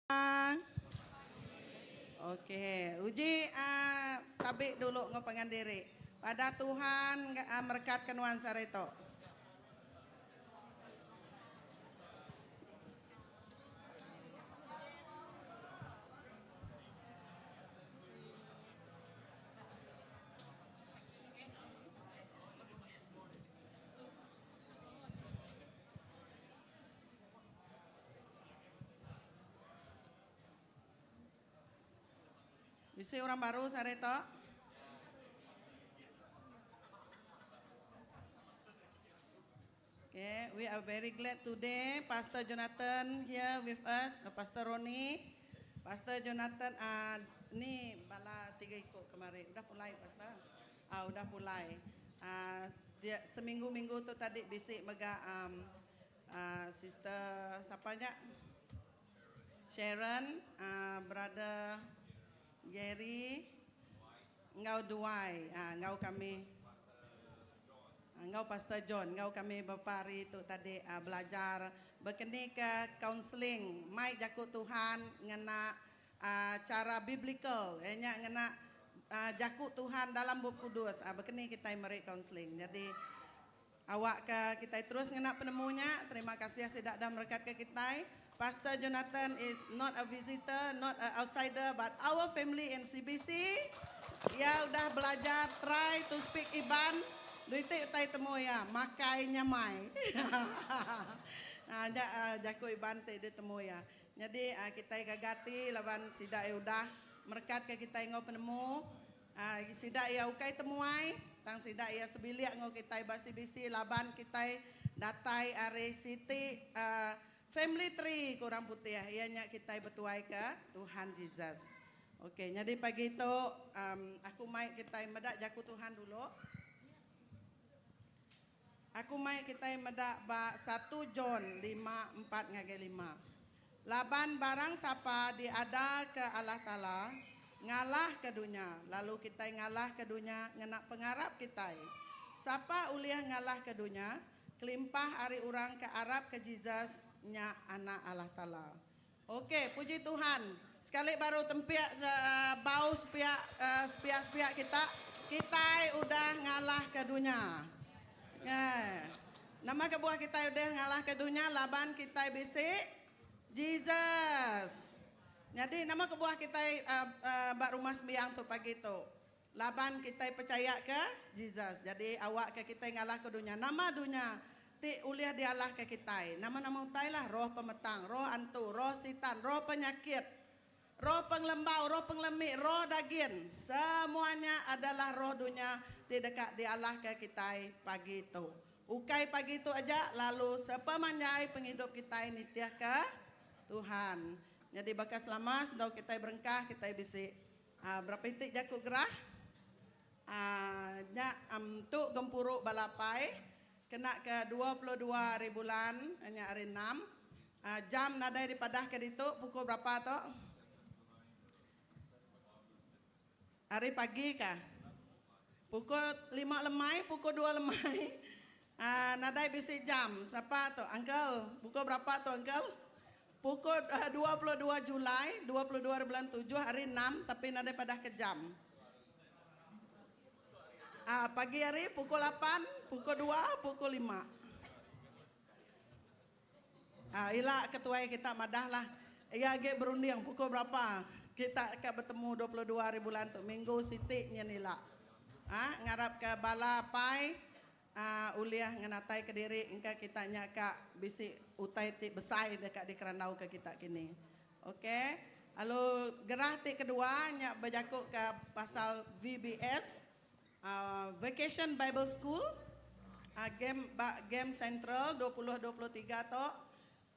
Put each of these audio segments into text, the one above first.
Ok. Uji uh, tabi dulu enggau pangan diri. Pada Tuhan uh, merekat ke nuan sehari tu. Bisi orang baru sehari tu? Okay, we are very glad today Pastor Jonathan here with us, uh, Pastor Ronnie. Pastor Jonathan uh, ni bala tiga iku kemari. Udah pulai Pastor? Ah uh, udah pulai. Uh, dia, seminggu-minggu tu tadi bisi mega um, uh, sister siapa nya? Sharon, uh, brother Gary, enggau Duai, uh, enggau kami enggau Pastor John, enggau kami beberapa hari tu tadi uh, belajar berkeni ke counseling, mai jaku Tuhan ngena uh, cara biblical, ya nya ngena uh, jaku Tuhan dalam Bup Kudus, uh, berkeni kita meri counseling. Jadi awak ke kita terus ngena penemunya. Terima kasih sidak dah merekat ke kita. Pastor Jonathan is not a visitor, not a outsider, but our family in CBC. Ya udah belajar try to speak Iban. Duit utai temu ya, makai nyamai. Nah, ja, uh, jaku Iban ti ditemu ya. Jadi uh, kita gagati laban sida ya udah merekat ke kita ngau penemu. Uh, sida ya ukai temuai, tang sida ya sebilik ngau kita ba CBC laban kita datai ari City uh, Family Tree kurang putih. Ianya kita bertuai ke Tuhan Jesus. Okey, jadi pagi tu um, aku mai kita medak jaku Tuhan dulu. Aku mai kita medak ba 1 John 5 4 ngagai 5. Laban barang sapa diada ke Allah Taala ngalah ke dunya, lalu kita ngalah ke dunya ngena pengarap kita. Sapa uliah ngalah ke dunya, kelimpah ari orang ke arap ke Jesus nya anak Allah Taala. Okey, puji Tuhan. Sekali baru tempiak uh, bau sepiak uh, sepiak-sepiak kita, kita udah ngalah ke dunya. Ya. Nama kebuah kita udah ngalah ke dunya laban kita bisi Jesus. Jadi nama kebuah kita uh, uh, bak rumah sembiang tu pagi tu. Laban kita percaya ke Jesus. Jadi awak ke kita ngalah ke dunia. Nama dunia ti uliah dialah ke kita. Nama-nama utai lah roh pemetang, roh antu, roh sitan, roh penyakit, roh pengelembau, roh pengelemik, roh daging. Semuanya adalah roh dunia ti dekat dialah ke kita pagi tu. Ukai pagi tu aja lalu sepemanjai penghidup kita ini ke Tuhan. Jadi bakal selama sedau kita berengkah kita bisi uh, berapa itik jaku gerah? Uh, nya um, tu gempuruk balapai kena ke 22 hari bulan nya hari 6. Uh, jam nadai dipadah ke ditu pukul berapa tu? Hari pagi kah? Pukul 5 lemai, pukul 2 lemai. Uh, nadai bisi jam. Siapa tu? Uncle. Pukul berapa tu, Uncle? Pukul uh, 22 Julai, 22 hari bulan 7, hari 6, tapi nadai padah ke jam. Uh, pagi hari pukul 8, pukul 2, pukul 5. Ah, ila ketua kita madah lah. Ia agi berunding pukul berapa? Kita akan bertemu 22 hari bulan tu minggu siti nya nila. Ah, ngarap ke bala pai uh, uliah ngenatai ke diri engka kita nya ka bisi utai ti besai dekat di kerandau ke kita kini. Okey. Lalu gerah ti kedua nya berjakuk ke pasal VBS uh, Vacation Bible School uh, game ba, Game Central 2023 tu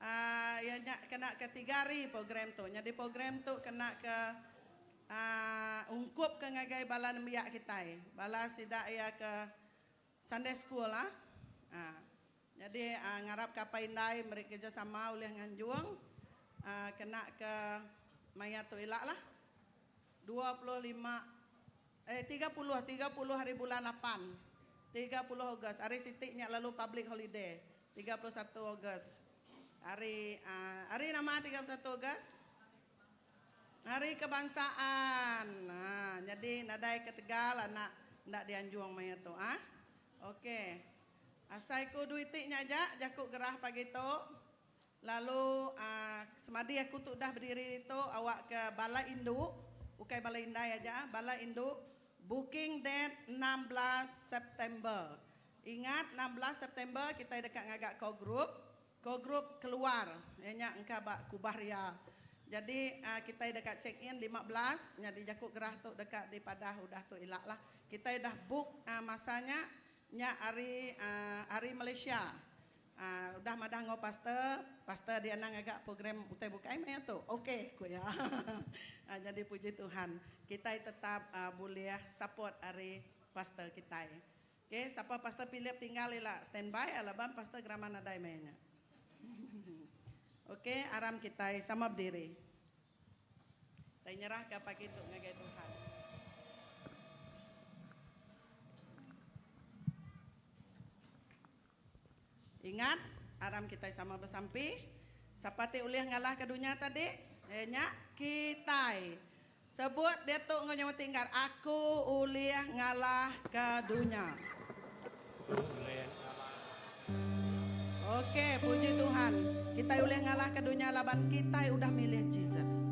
uh, ya nya kena ke tiga hari program tu. Jadi program tu kena ke uh, ungkup ke ngagai bala nembiak kita. Bala sidak ya ke Sunday School lah. Uh, jadi uh, ngarap ke apa indai meri kerjasama oleh nganjung uh, kena ke maya tu ilak lah. 25 eh 30 30 hari bulan 8. 30 Ogos hari sitiknya lalu public holiday 31 Ogos. Hari uh, hari nama 31 Ogos? Hari kebangsaan. Ha, nyadi nadai ketegal anak enda dianjung maya tu ah. Okey. Asai ku duit ti nya aja jaku gerah pagi tu. Lalu aaa semadi aku tu udah bediri ditu awak ke bala indu, ukai bala indai aja, bala indu booking date 16 September. Ingat 16 September kitai deka ngaga core group, core group keluar iya nya engka ba Kubah Ria. Jadi aaa kitai deka check in 15 nyadi jaku gerah tu deka dipadah udah tu ila lah. Kitai udah book aaa masa nya, nya ari aaa ari Malaysia. Aaa udah madah enggau pastor, pastor dia anang ngaga program utai bukai maya tu. Ok ku iya. Aaa nyadi puji Tuhan kitai tetap aaa bulih support ari pastor kitai. Ok sapa pastor Philip tinggal ila standby laban pastor Gerama nadai maya nya. Ok aram kitai sama bediri. Kitai nyerahka pagi tu ngagai Tuhan. Ingat, aram kitai sama besampi. Sapa ti ulih ngalahka dunya tadi? Iya nya kitai. Sebut diatu enggau nyawa ti inggar, Aku ulih ngalahka dunya. Okey, puji Tuhan. Kitai ulih ngalahka dunya laban kitai udah milih Jesus.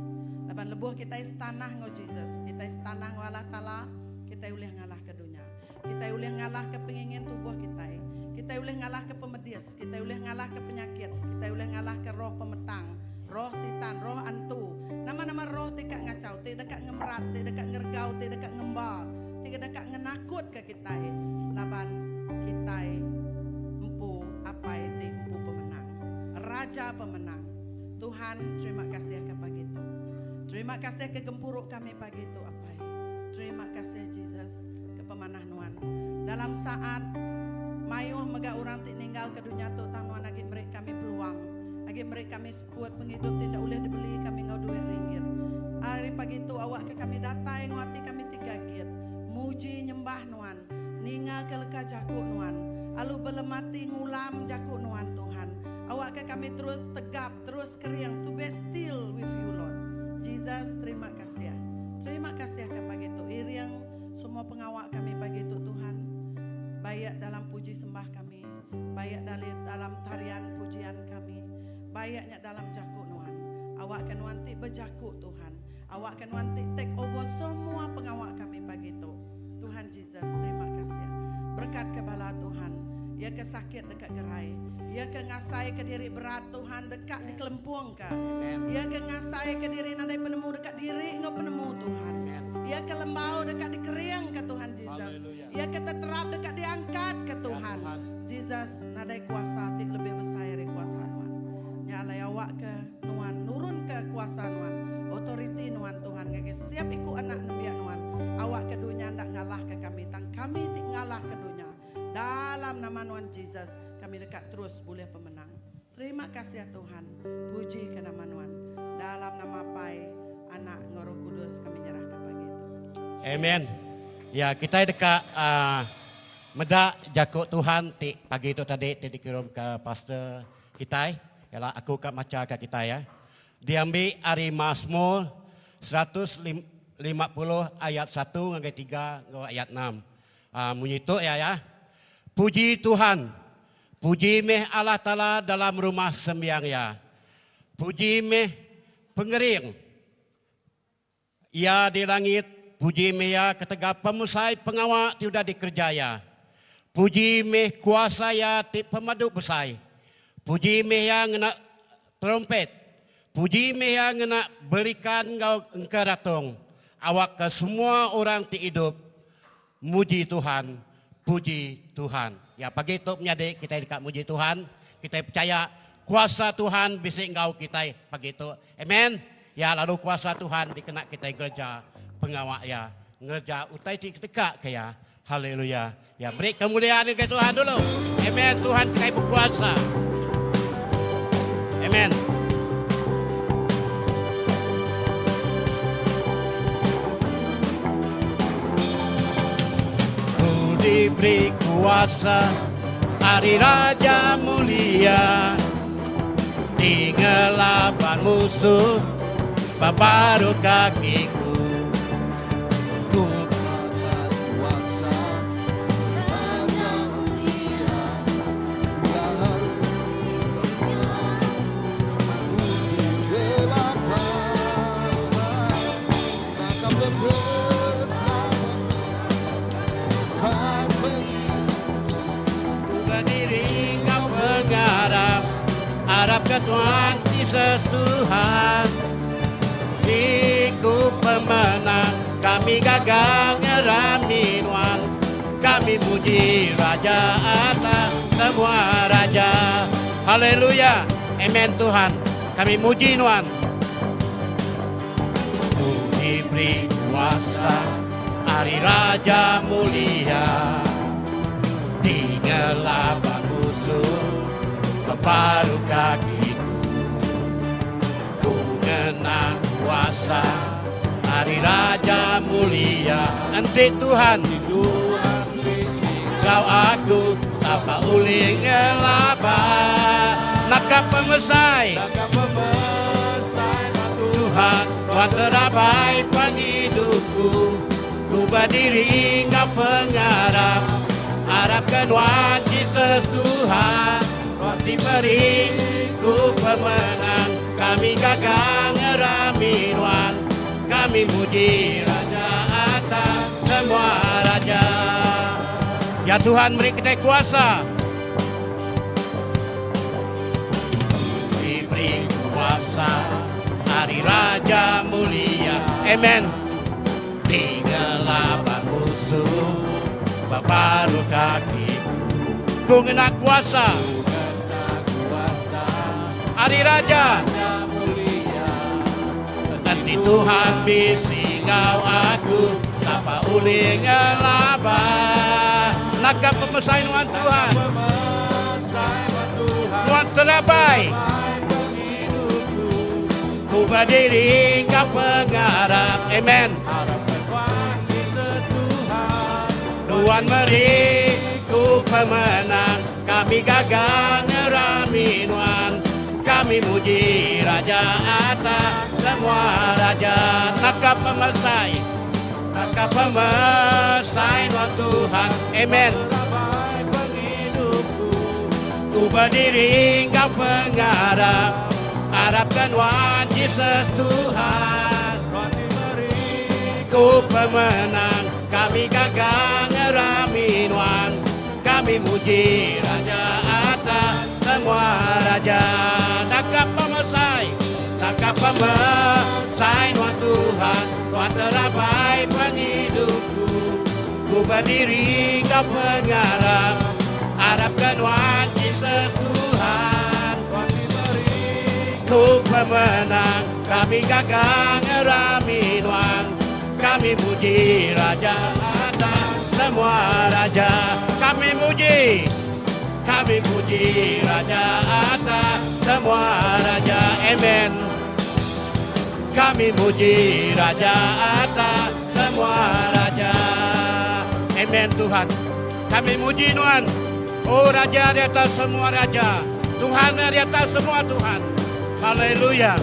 Laban lebuh kitai setanah enggau Jesus, kitai setanah enggau Allah Taala, kitai ulih ngalahka dunya. Kitai ulih ngalahka pengingin tubuh kitai. Kitai ulih ngalahka pemedis. Kitai ulih ngalahka penyakit. Kitai ulih ngalahka roh pemetang, roh sitan, roh antu. Nama-nama roh ti ka ngachau, ti deka ngemerat, ti deka ngeregau, ti deka ngemba, ti deka ngenakutka kitai laban kitai empu Apai ti empu pemenang. Raja pemenang. Tuhan, terima kasih ke pagi tu. Terima kasih ke gempuru kami pagi tu, Apai. Terima kasih Jesus ke pemanah nuan. Dalam saat mayuh mega orang ti ninggal ke dunya tu tang nuan agi meri kami peluang, agi meri kami seput pengidup ti enda ulih dibeli kami enggau duit ringgit. Ari pagi tu awak ke kami datai enggau ati kami ti gagit muji nyembah nuan, ninga ke leka jaku nuan, alu belemati ngulam jaku nuan Tuhan. Awak ke kami terus tegap, terus kering to be still with you Lord. Jesus terima kasih. Terima kasih ke pagi tu iring semua pengawa kami pagi tu Tuhan. Baik dalam puji sembah kami, baik dalam tarian pujian kami, baik nya dalam jaku nuan. Awak ke nuan ti bejaku Tuhan. Awak ke nuan ti take over semua pengawa kami pagi tu. Tuhan Jesus, terima kasih. Berkat ke bala Tuhan. Iya ke sakit deka gerai. Iya ke ngasai ke diri berat Tuhan deka dikelempung ka. Iya ke ngasai ke diri nadai penemu deka diri enggau penemu Tuhan. Iya ke lembau deka dikering ka Tuhan Jesus. Iya ke teterap deka diangkat ka Tuhan. Jesus nadai kuasa ti lebih besai ari kuasa nuan. Nya alai awak ke nuan nurun ke kuasa nuan, otoriti nuan Tuhan ngagai setiap iku anak nembiak nuan. Awak ke dunya enda ngalah ke kami tang kami ti ngalah ke dunya. Dalam nama nuan Jesus kami deka terus bulih pemenang. Terima kasih Tuhan. Puji ke nama nuan. Dalam nama Apai, Anak enggau Roh Kudus kami nyerah ke pagi tu. Amen. Ya, kitai deka uh, meda jaku Tuhan ti pagi tu tadi ti dikirum ke pastor kitai. Ialah aku ka macha ka kitai ya. Diambi ari Mazmur 150 ayat 1 ngagai 3 enggau ayat 6. Uh, munyi tu ya ya. Puji Tuhan. Puji meh Allah Taala dalam rumah sembiang Iya. Puji meh pengering Iya di langit, puji meh Iya ketegal pemesai pengawa ti udah dikereja Iya. Puji meh kuasa Iya ti pemadu besai. Puji meh Iya ngena terumpet. Puji meh Iya ngena belikan enggau engka ratong. Awakka semua orang ti idup Muji Tuhan, puji Tuhan. Ya, pagi tu menyadi kitai deka muji Tuhan. Kitai pechaya kuasa Tuhan bisi enggau kitai pagi tu. Amen. Ya, lalu kuasa Tuhan dikena kitai ngereja pengawa Iya, ngereja utai ti deka ke Iya. Haleluya. Ya, beri kemuliaan ngagai Tuhan dulu. Amen. Tuhan kitai bekuasa. Amen. Ku diberi kuasa ari Raja Mulia Di ngelaban musuh. Ba baruh kakiku. Ku. Ku bediri enggau pengarap Arapka Tuan Jesus Tuhan Ti ku pemenang Kami gaga ngerami nuan Kami muji Raja atas semua raja Haleluya Amen Tuhan Kami muji nuan Ku diberi kuasa ari Raja mulia Ti ngelaban musuh bebaru kakiku Ku ngena kuasa ari Raja mulia Enti Tuhan enggau aku sapa ulih ngelaban Naka pemesai Tuhan Tuhan terabai pengidupku Ku bediri enggau pengarap Arapka nuan Jesus Tuhan Nuan ti meri ku pemenang Kami gaga ngerami nuan Kami muji Raja atas semua raja Ya Tuhan meri kitai kuasa. Diberi kuasa ari Raja mulia. Amen. Ti ngelaban musuh ba baruh kakiku. Ku ngena kuasa ari Raja. Enti Tuhan bisi enggau aku, sapa ulih ngelaban. Naka pemesai nuan Tuhan. Nuan terabai. Ku bediri enggau pengarap. Amen. Nuan meri ku pemenang. Kami gaga ngerami nuan. Kami muji Raja atas semua raja. Naka pemesai, naka pemesai nuan Tuhan. Amen. Ku bediri enggau pengarap, arapka nuan Jesus Tuhan. Ku pemenang, kami gaga ngerami nuan. Kami muji Raja atas semua raja. Naka pemesai, naka pemesai nuan Tuhan. Nuan terabai pengidupku. Ku bediri enggau pengarap, arapka nuan Jesus Tuhan. Ku pemenang, kami gaga ngerami nuan. Kami muji Raja atas semua raja. Kami muji, kami muji Raja atas semua raja. Amen. Kami muji Raja atas semua raja. Amen Tuhan. Kami muji nuan. Oh Raja di atas semua raja. Tuhan di atas semua Tuhan. Haleluya.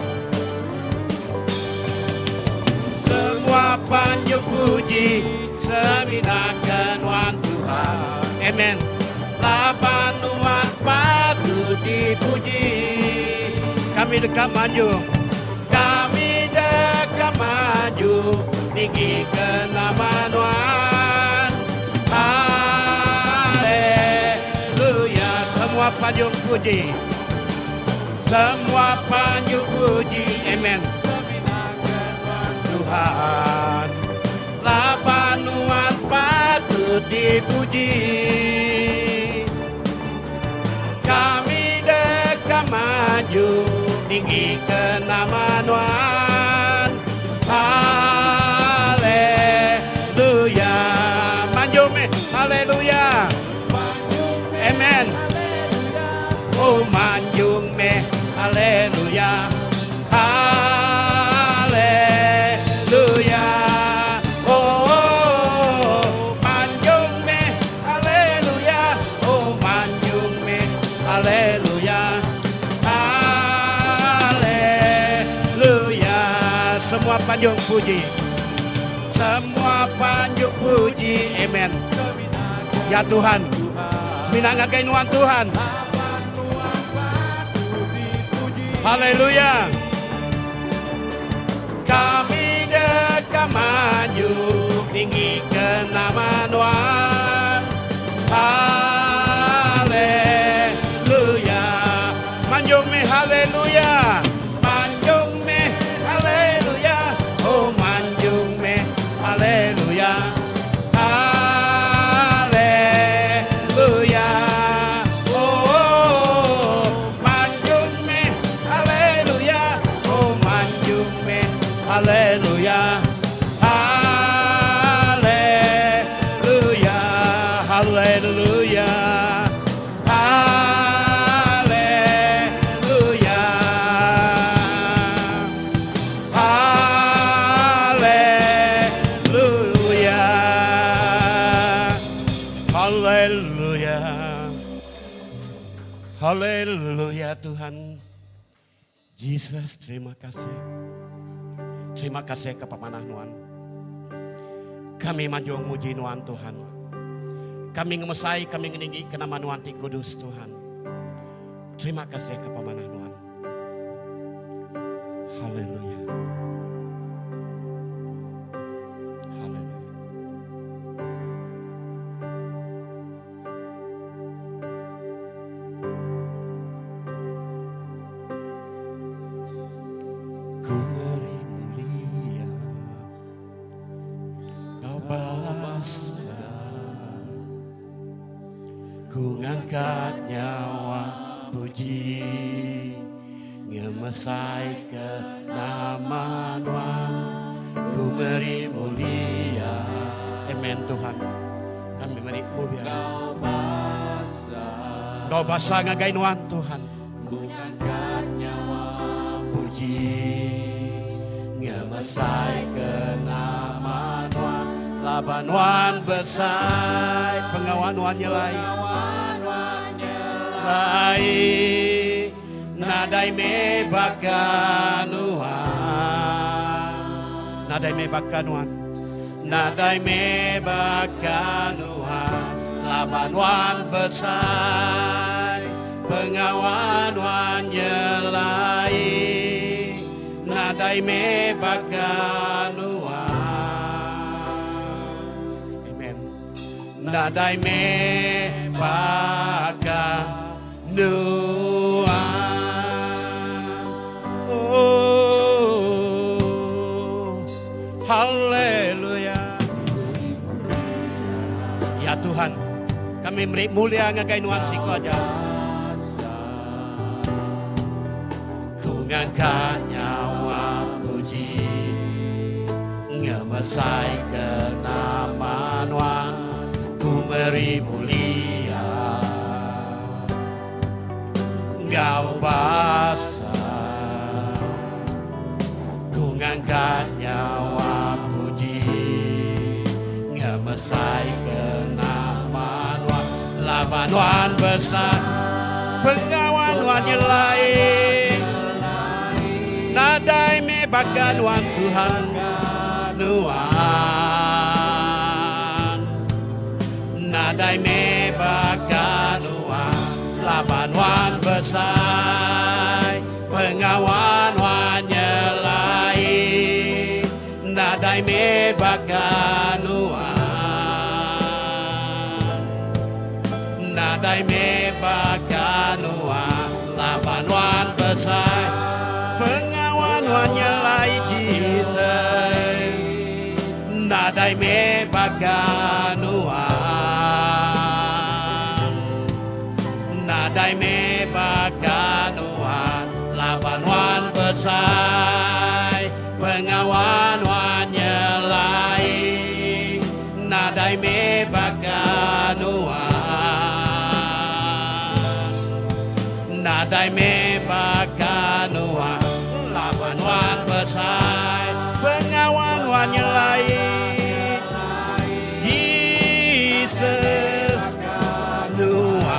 Semua panjung puji semina ke nuan Tuhan. Amen. Laban nuan patut dipuji. Kami deka manjung. Kami deka maju tinggi ke nama nuan. Haleluya. Semua panjung puji. Semua panjung puji. Amen. Tuhan. Laban nuan patut dipuji. Kami deka maju tinggi ke nama nuan. Haleluya. Maju meh. Haleluya. Amen. Oh manjung meh. Haleluya. Haleluya. Oh manjung meh. Haleluya. Oh manjung meh. Haleluya. Haleluya. panjung puji. Semua panjung puji. Amen. Ya Tuhan. Semina ngagai nuan Tuhan. Haleluya. Kami deka maju tinggi ke nama nuan. Haleluya. Manjung meh haleluya. Manjung meh haleluya. Oh manjung meh haleluya. Haleluya. Oh manjung meh haleluya. Oh manjung meh haleluya. Haleluya. Haleluya. Haleluya. Haleluya. Haleluya. Haleluya Tuhan. Jesus terima kasih. Terima kasih ke pemanah nuan. Kami manjung muji nuan Tuhan. Kami ngemesai, kami ngeninggi ke nama nuan ti kudus Tuhan. Terima kasih ke pemanah nuan. Haleluya. Haleluya. Ku meri mulia Kau basa Ku ngangkat nyawa puji Ngemesai ke nama nuan Ku meri mulia Amen Tuhan Kami meri mulia Kau basa ngagai nuan Tuhan Puji Ngemesai ke nama nuan Laban nuan besai Pengawa nuan nyelai Lai Nadai me baka nuan Nadai me baka nuan Nadai me baka nuan Laban nuan besai Pengawa nuan nyelai Nadai me baka nuan Amen Nadai me baka nuan Oh Haleluya Ya Tuhan Kami meri mulia ngagai nuan siko aja Ku ngangkat nyawa puji Ngemesai ke nama nuan Ku meri mulia Enggau basa Ku ngangkat nyawa puji Ngemesai ke nama nuan Laban nuan besar Pengawa nuan nyelai Nadai me baka nuan Tuhan Nuan Nadai me baka nuan Laban nuan besai Pengawa nuan nyelai Nadai me baka nuan Nadai me baka nuan Laban nuan besai Pengawa nuan nyelai Jesus Nadai me baka nuan Nadai me baka nuan Laban nuan besai Pengawa nuan nyelai Nadai me baka nuan Nadai me baka nuan Laban nuan besai Pengawa nuan nyelai Jesus nuan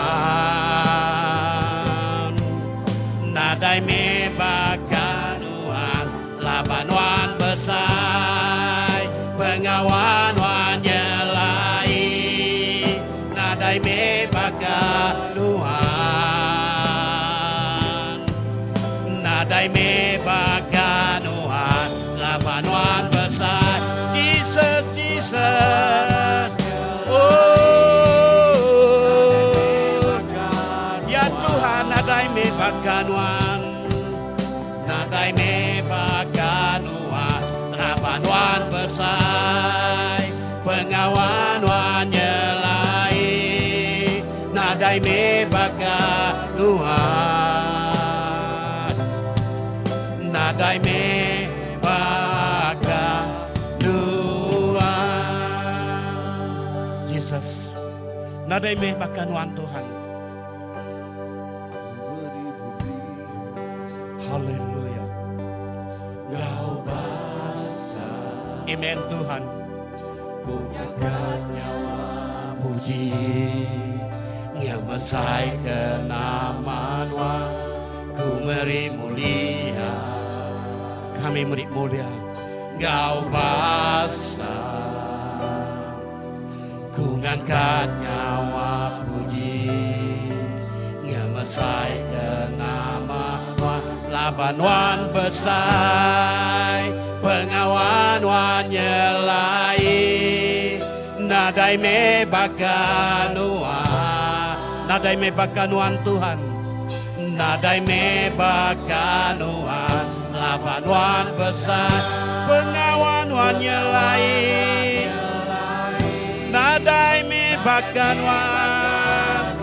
Nadai me baka nuan Laban nuan besai. me baka nuan. Nadai me baka nuan laban nuan besai. Jesus Jesus. Oh. Ya Tuhan nadai me baka nuan. Nadai me baka nuan laban nuan besai. Pengawa nuan nyelai. Nadai me baka nuan. Nadai me baka nuan. Jesus. Nadai me baka nuan Tuhan. Haleluya. Ngau basa. Amen Tuhan. Ku ngangkat nyawa puji. Ngemesai ke nama nuan. Ku meri mulia. Kami meri mulia. Ngau basa. Ku ngangkat nyawa puji ngemesai ke nama nuan laban nuan besai pengawa nuan nyelai nadai me baka nuan nadai me baka nuan Tuhan nadai me baka nuan laban nuan besai pengawa nuan nyelai nadai me baka nuan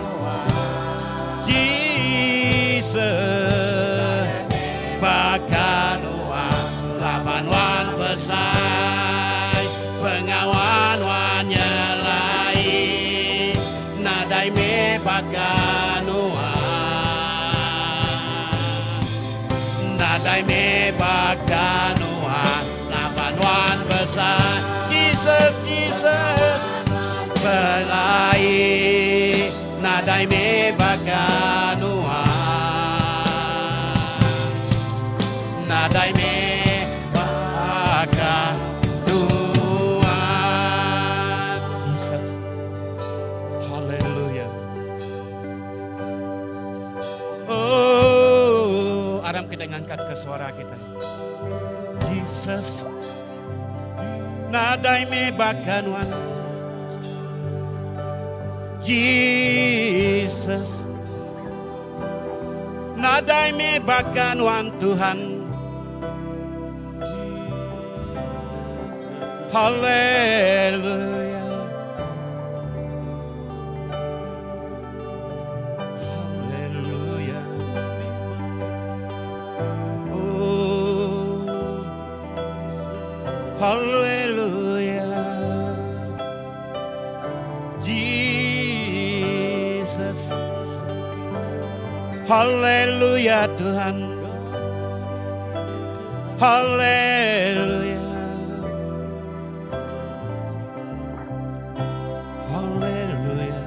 Jesus baka nuan laban nuan besai pengawa nuan nyelai nadai me baka nuan nadai me baka nuan laban nuan besai Jesus Jesus belai nadai me baka nuan nadai me baka nuan Jesus hallelujah oh aram kita ngangkat ke suara kita Jesus nadai me baka nuan Jesus nadai me baka nuan Tuhan Hallelujah Hallelujah Oh Hallelujah Jesus Hallelujah Tuhan Hallelujah Hallelujah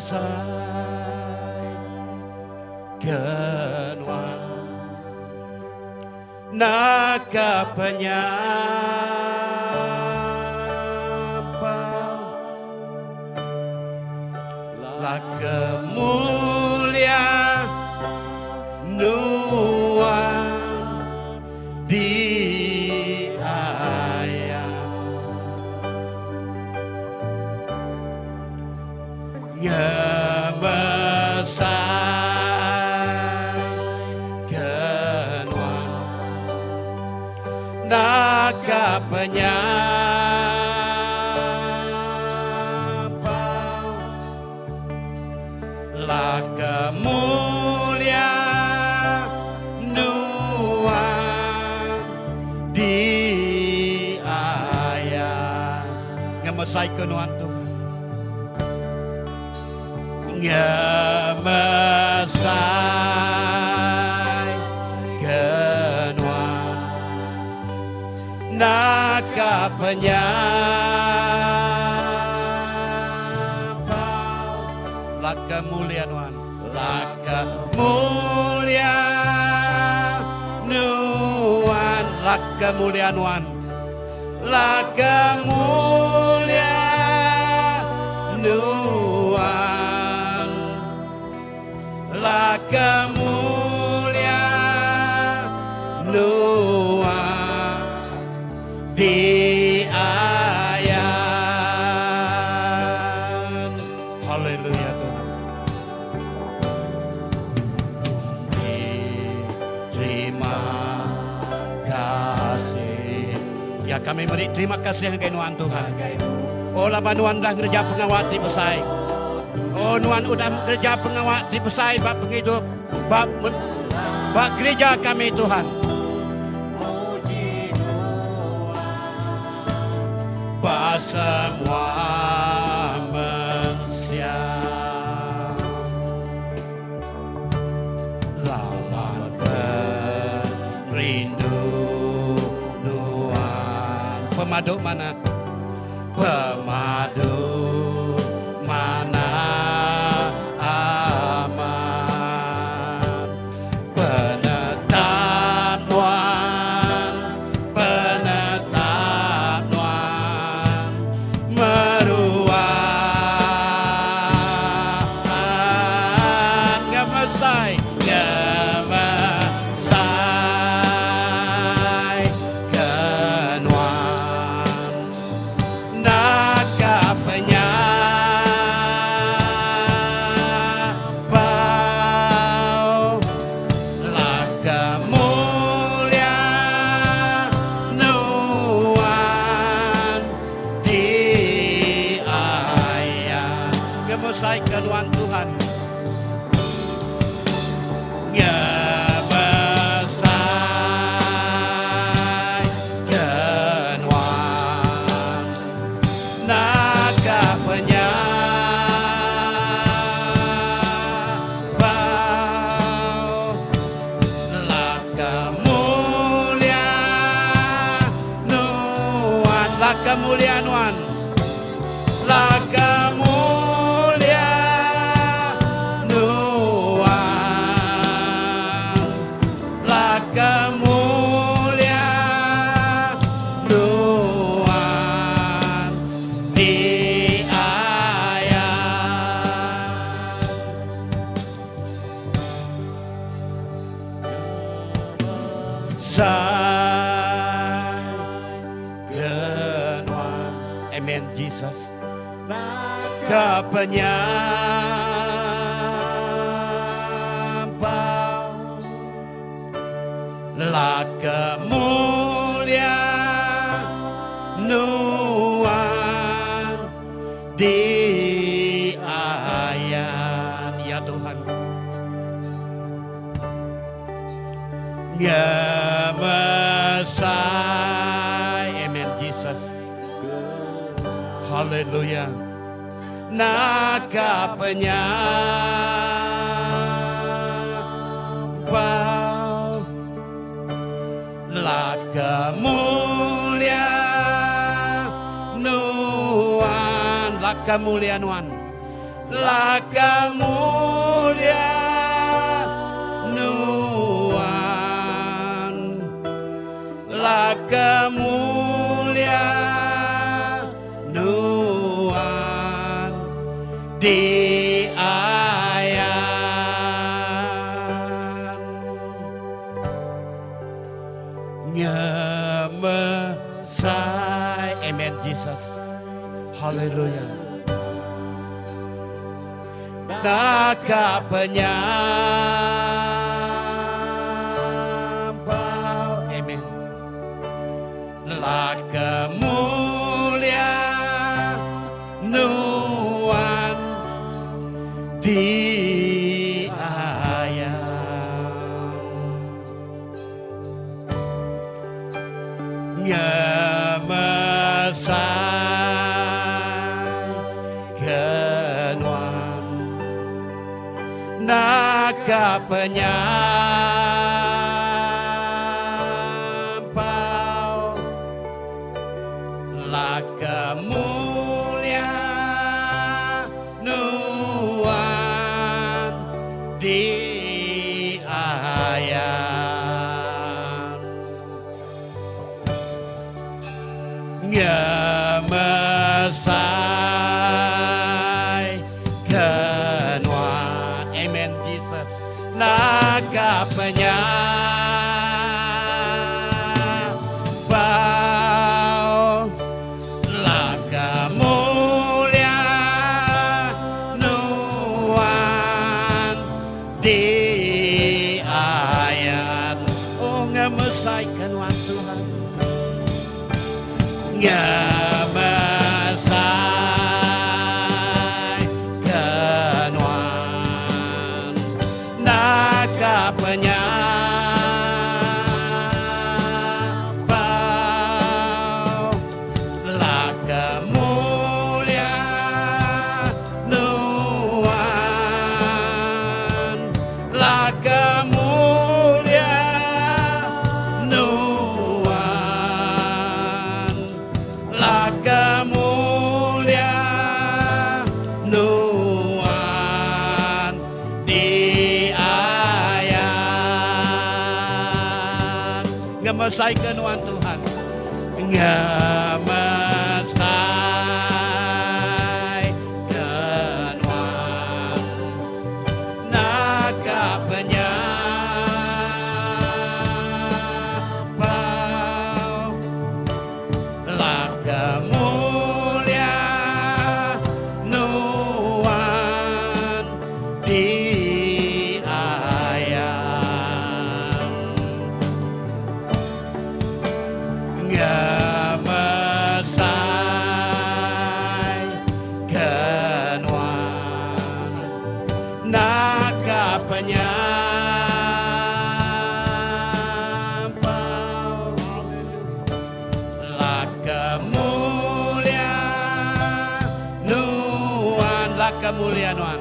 Ngemesai ke nuan naka penyampau la kemulia nuan di ayam ngemesai ke nuan naka penyampau la kemulia nuan di ayam ngemesai ke nuan Tuhan ngemesai ke Naka penyampau Laka mulia nuan Laka mulia nuan Laka mulia nuan Laka mulia nuan Laka mulia nuan di ayan. Haleluya Tuhan. Terima kasih. Ya kami meri terima kasih ngagai nuan Tuhan. Oh laban nuan udah ngereja pengawa ti besai. Oh nuan udah ngereja pengawa ti besai ba pengidup ba ba gereja kami Tuhan. Ba semua mensia. Laban pengerindu nuan. Pemadu manah. Pemadu manah amat. Penetap nuan, penetap nuan meruan ngemesai, ngemesai ke nuan. Naka penyampau Laka mulia nuan di ayan. Ngemesai ke nuan Tuhan. Ngemesai ke nuan. Naka penyampau Laka mulia nuan. Laka mulia nuan. Laka mulia nuan. Laka mulia nuan di ayan. Sai ke nuan. Amen Jesus. Ka penyampau Laka mulia nuan di ayan. Ya Tuhan. Ngemesai. Amen Jesus. Haleluya. Naka penyampau Laka mulia nuan. Laka mulia nuan. Laka mulia nuan. Laka mulia nuan di ayan. Ngemesai. Amen Jesus. Haleluya. Naka penyampau. Amen. Laka mulia nuan di ayan. Ngemesai ke nuan. Naka penyampau. Ngemesai ke nuan. Amen Jesus. Naka penyampau laka mulia nuan di ayan. Oh ngemesai ke nuan Tuhan. Ngemesai ke nuan naka penyampau laka mulia nuan laka mulia nuan laka mulia nuan di ayan. Ngemesai ke nuan Tuhan. Ngemesai ke nuan naka penyampau laka mulia nuan di ayan. Ngemesai ke nuan naka penyampau laka mulia nuan laka mulia nuan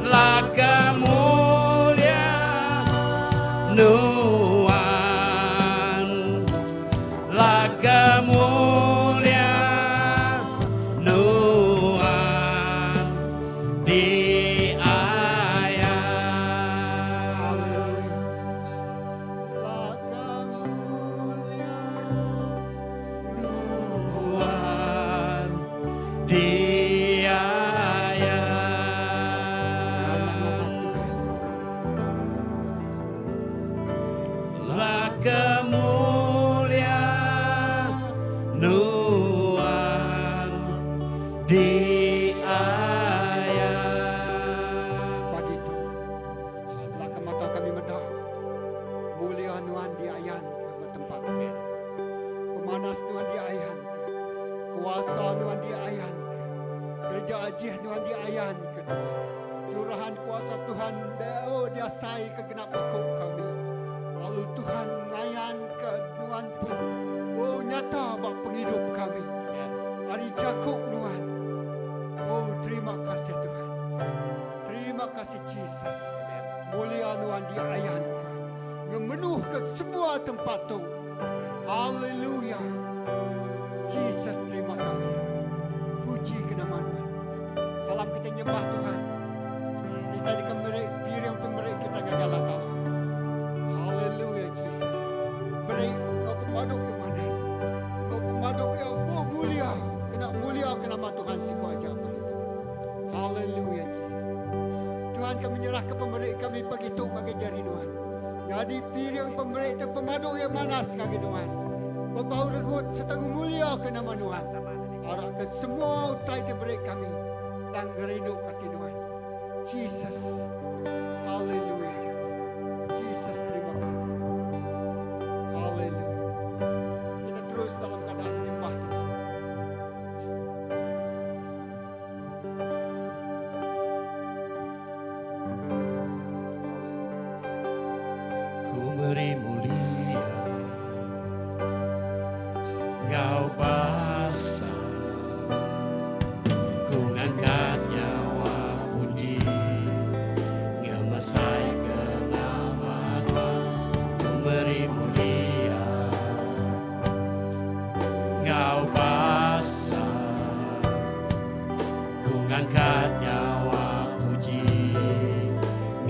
laka mulia nuan laka mulia nuan di ayan. Laka mulia Nuan di ayan. Laka mulia nuan di ayan. Pagi tu laka mata kami medah mulia nuan di ayan ke tempat pemanas nuan di ayan kuasa nuan di ayan kerja ajih nuan di ayan ke Tuhan curahan kuasa Tuhan oh dia sai ke genap ikut kami lalu Tuhan ngayan ke nuan pun oh nyata bak penghidup kami hari Jakub nuan. Oh terima kasih Tuhan, terima kasih Jesus. Mulia nuan di ayan ngemenuh ke semua tempat tu. Haleluya. Jesus terima kasih. Puji ke nama Tuhan. Dalam kita nyembah Tuhan, kita dikemerik piring pemerik kita gagal Allah. Haleluya Jesus. Beri kau pemaduk yang manis. Kau pemaduk yang oh, mulia. Kena mulia ke nama Tuhan siku aja pagi tu. Haleluya Jesus. Tuhan kami menyerah ke pemerik kami pagi tu bagi jari Tuhan. Jadi piring pemerik dan pemaduk yang manas kaki Tuhan. Berbau regut setengah mulia ke nama Tuhan. Arak ke semua utai diberi kami. Dan rindu hati Tuhan. Jesus. Haleluya. Jesus terima kasih. Haleluya. Kita terus dalam keadaan nyembah Tuhan. Ku meri mulia Ngau basa Ku ngangkat nyawa puji Ngemesai ke nama Tuhan. Ku meri mulia Ngau basa Ku ngangkat nyawa puji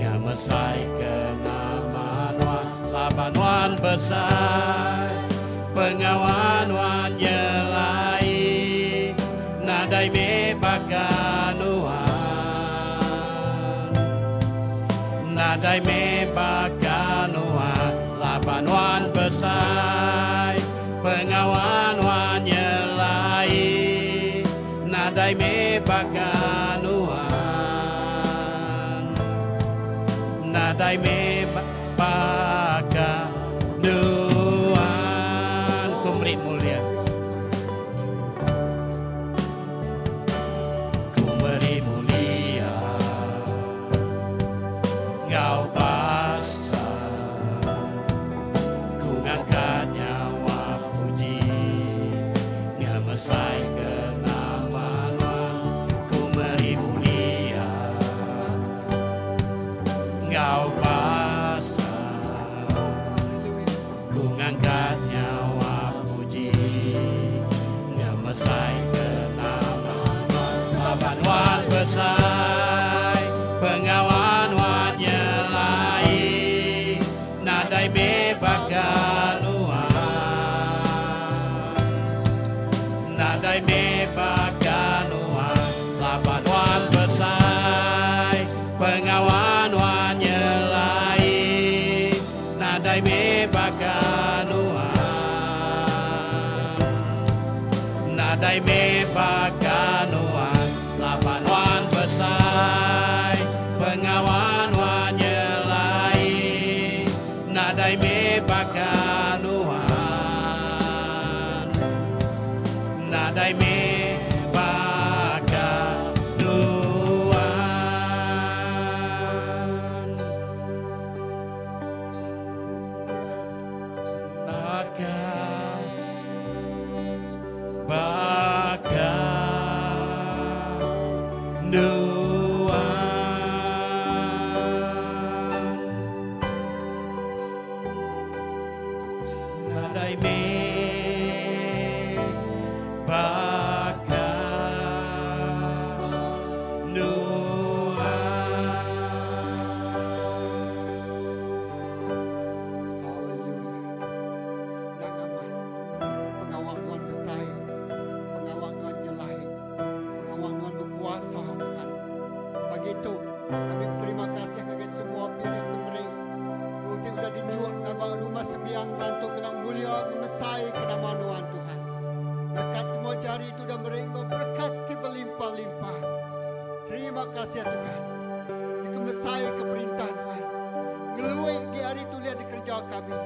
Ngemesai ke nama Nuan. Laban Nuan besar, pengawan Nuan nyelai. Nadai meh baka nuan laban nuan besai pengawa nuan nyelai nadai meh baka nuan nadai meh baka nuan ku meri mulia. Ku meri mulia enggau basa Ku ngangkat nyawa puji Ngemesai ke nama nuan Ku meri mulia enggau basa Ku ngangkat nyawa puji Ngemesai ke nama Nuan Laban Nuan besai Pengawa Nuan nyelai Nadai meh baka Nuan Nadai meh baka Nuan Laban Nuan besai Pengawa Nuan nyelai Nadai meh baka nuan Nadai meh baka nuan Laban nuan besai Pengawa nuan nyelai Nadai meh baka nuan Nadai meh baka nuan. Baka baka nuan Nadai meh baka nuan. Haleluya. Endang amat, pengawa nuan besai, pengawa nuan nyelai, pengawa nuan bekuasa Tuhan. Pagi tu, kami beterima kasih ngagai semua piring pemeri ti udah dijual ngabang rumah sembiang nuan tu kena mulia ngemesai ke nama nuan Tuhan. Berkat semua jari tu udah meri enggau berkat ti belimpah-limpah. Terima kasih Tuhan. Dikemesai ke perintah Nuan. Ngelui gi ari tulih dikereja kami.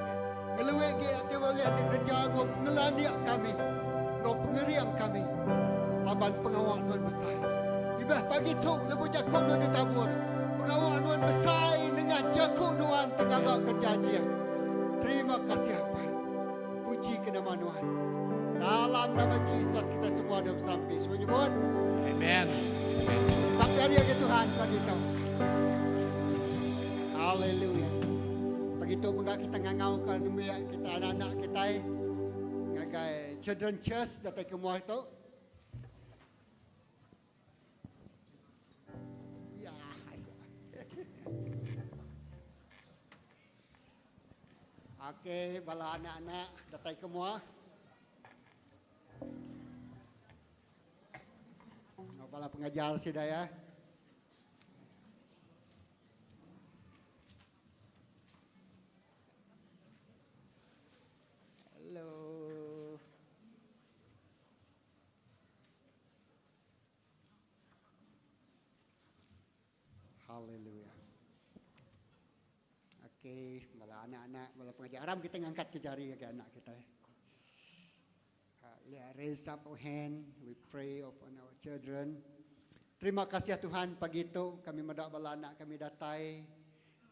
Ngelui gi ti ulih dikereja enggau pengelandik kami. Enggau pengering kami. Laban pengawa Nuan besai. Ibah pagi tu lebuh jaku Nuan ditabur. Pengawa Nuan besai nengah jaku Nuan ti ngaga kereja ajih. Terima kasih Apai. Puji ke nama Nuan. Dalam nama Jesus kita semua ada besampi. Semua nyebut. Amen. Tak jari lagi Tuhan pagi tu. Haleluya. Pagi tu mega kita ngangau ke nembiak kita anak-anak kita ngagai Children Church datai ke muah tu. Ya. Okey, bala anak-anak datai ke mua. Oh, bala pengajar sida ya. Hello. Hallelujah. Okey, bala anak-anak, bala pengajar. Aram kita ngangkat ke jari ke anak kita. Uh, raise up our hand, we pray upon our children. Terima kasih Tuhan pagi tu kami medak bala anak kami datai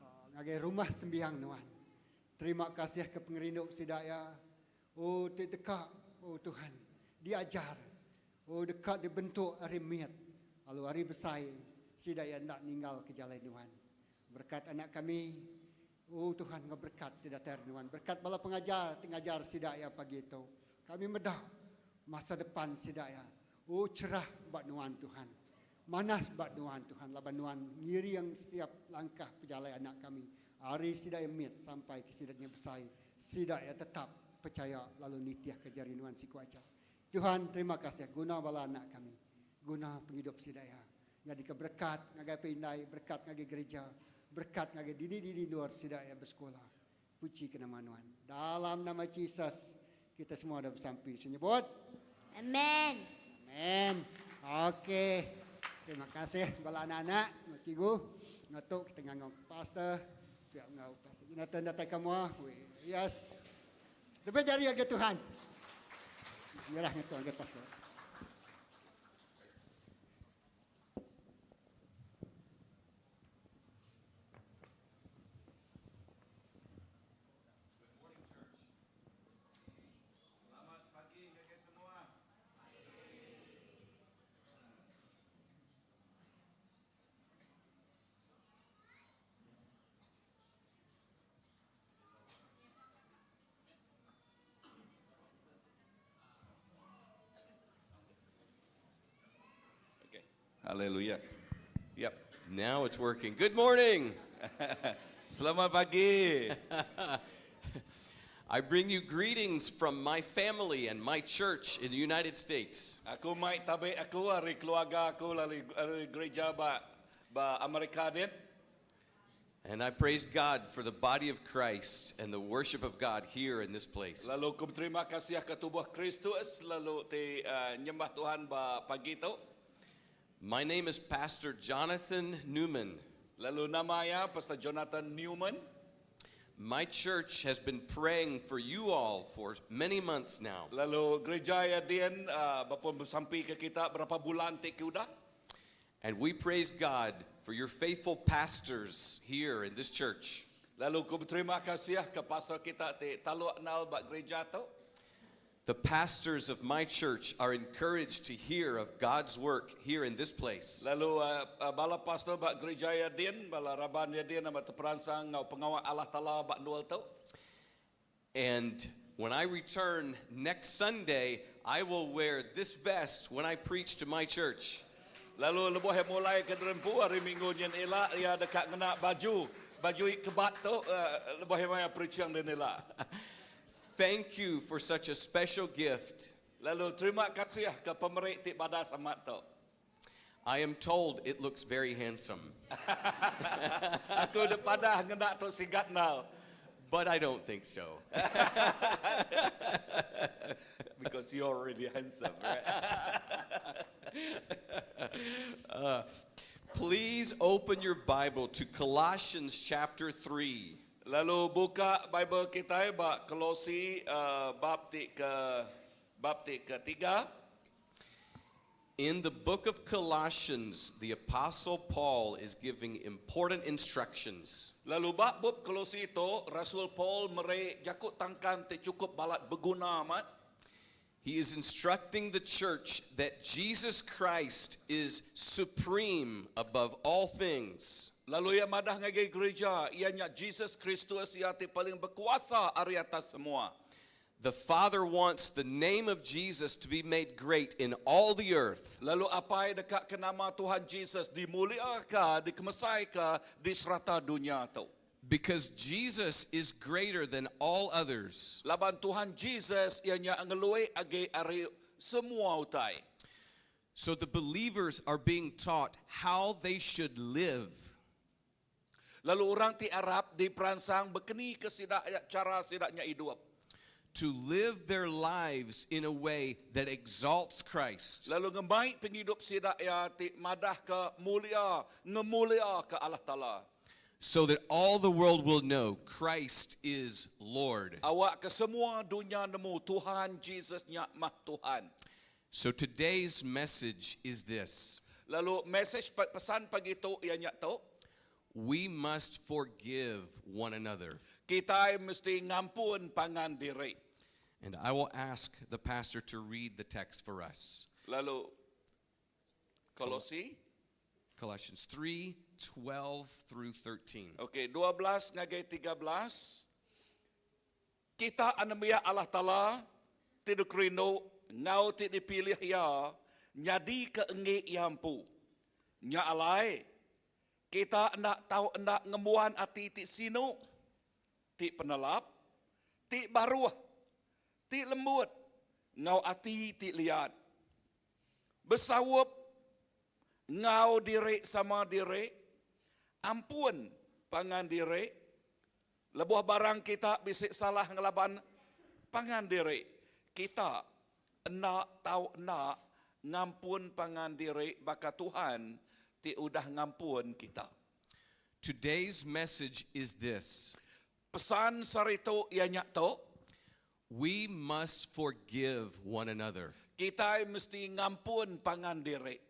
uh, ngagai rumah sembiang Nuan. Terima kasih ke pengerindu sida ya. Oh ti deka, oh Tuhan, diajar. Oh deka dibentuk ari mit lalu ari besai sida iya enda ninggal ke jalai Nuan. Berekat anak kami, oh Tuhan enggau berekat ti datai ari Nuan. Berekat bala pengajar ti ngajar sida iya pagi tu. Kami meda masa depan sida iya. Oh cerah ba Nuan Tuhan. Manah ba Nuan Tuhan laban Nuan ngiring setiap langkah pejalai anak kami ari sida iya mit sampai ke sida nya besai sida iya tetap pechaya lalu nitihka jari Nuan siku aja. Tuhan terima kasih guna bala anak kami guna pengidup sida iya nyadika berekat ngagai apai indai berekat ngagai gereja. Berkat ngagai dini-dini endur sida iya besekula. Puji ke nama Nuan. Dalam nama Jesus kita semua udah besampi. Saya nyebut. Amen. Amen. Okey. Terima kasih bala anak-anak, ngau cikgu. Ngau tu kita ngangau pastor, pihak ngau pastor Jonathan datai ke mua. Yes. Lebih jari agi Tuhan. Nyerah ngau tu agi pastor. Selamat pagi ngagai semua. Okay. Hallelujah. Yep. Now it's working. Good morning. Selamat pagi. I bring you greetings from my family and my church in the United States. Aku mai tabi aku ari keluarga aku lalu ari gereja ba ba Amerika din. And I praise God for the body of Christ and the worship of God here in this place. Lalu aku berterima kasih ke tubuh Kristus lalu ti uh, nyembah Tuhan ba pagi tu. My name is Pastor Jonathan Newman. Lalu nama ya Pastor Jonathan Newman. My church has been praying for you all for many months now. Lalu gereja ya din uh, bapa bersampi ke kita berapa bulan ti ke udah. And we praise God for your faithful pastors here in this church. Lalu ku berterima kasih ke pastor kita ti taluk nal ba gereja tu. The pastors of my church are encouraged to hear of God's work here in this place. Lalu uh, uh, bala pastor ba gereja ya din, bala raban ya din amat teperansang ngau pengawal Allah Taala ba nual tu. And when I return next Sunday, I will wear this vest when I preach to my church. Lalu lebuh yang mulai ke derempu hari minggu nyen ila ia dekat ngena baju baju kebat tu uh, lebuh yang maya preaching den ila. Thank you for such a special gift. Lalu terima kasih ke pemerik ti badas amat tu. I am told it looks very handsome, Aku dah padah ngena tu sigat nal but I don't think so. because you're already handsome, right? Please open your Bible to Colossians chapter 3. Lalu buka Bible kita ba Kolosi uh, bab ti ke bab ti ketiga. In the book of Colossians, the Apostle Paul is giving important instructions. Lalu bab bab Kolosi itu Rasul Paul mere jakut tangkan ti cukup balat berguna amat. He is instructing the church that Jesus Christ is supreme above all things. Lalu ia madah ngagai gereja, ianya Jesus Kristus ia ti paling berkuasa ari atas semua. The Father wants the name of Jesus to be made great in all the earth. Lalu apa yang dekat ke nama Tuhan Jesus dimuliakan, dikemesaikan di serata dunia tu. Because Jesus is greater than all others. Laban Tuhan Jesus ianya ngelui agi ari semua utai. So the believers are being taught how they should live. Lalu orang ti Arab di peransang berkeni ke sidak cara sidaknya hidup. To live their lives in a way that exalts Christ. Lalu ngembaik penghidup sidak ya ti madah ke mulia, ngemulia ke Allah Taala. So that all the world will know Christ is Lord. Awak ke semua dunia nemu Tuhan Jesus nyak mah Tuhan. So today's message is this Lalu message pesan pagi tu ianya tu, we must forgive one another. kita mesti ngampun pangan diri. And I will ask the pastor to read the text for us. Lalu Kolosi, Colossians 3 12 through 13. okey 12 ngagai 13. Kita anemia Allah Taala tidak rindu ngau ti dipilih ya nyadi ke engi yampu. Nya alai kita nak tahu nak ngemuan ati ti sinu ti penelap ti baruh ti lembut ngau ati ti liat. Besawup ngau diri sama diri ampun. pangan diri. Lebuh barang kita bisi salah ngelaban pangan diri, kita enda tau enda ngampun pangan diri baka Tuhan ti udah ngampun kita. Today's message is this. Pesan saritu ianya tu, We must forgive one another. Kita mesti ngampun pangan diri.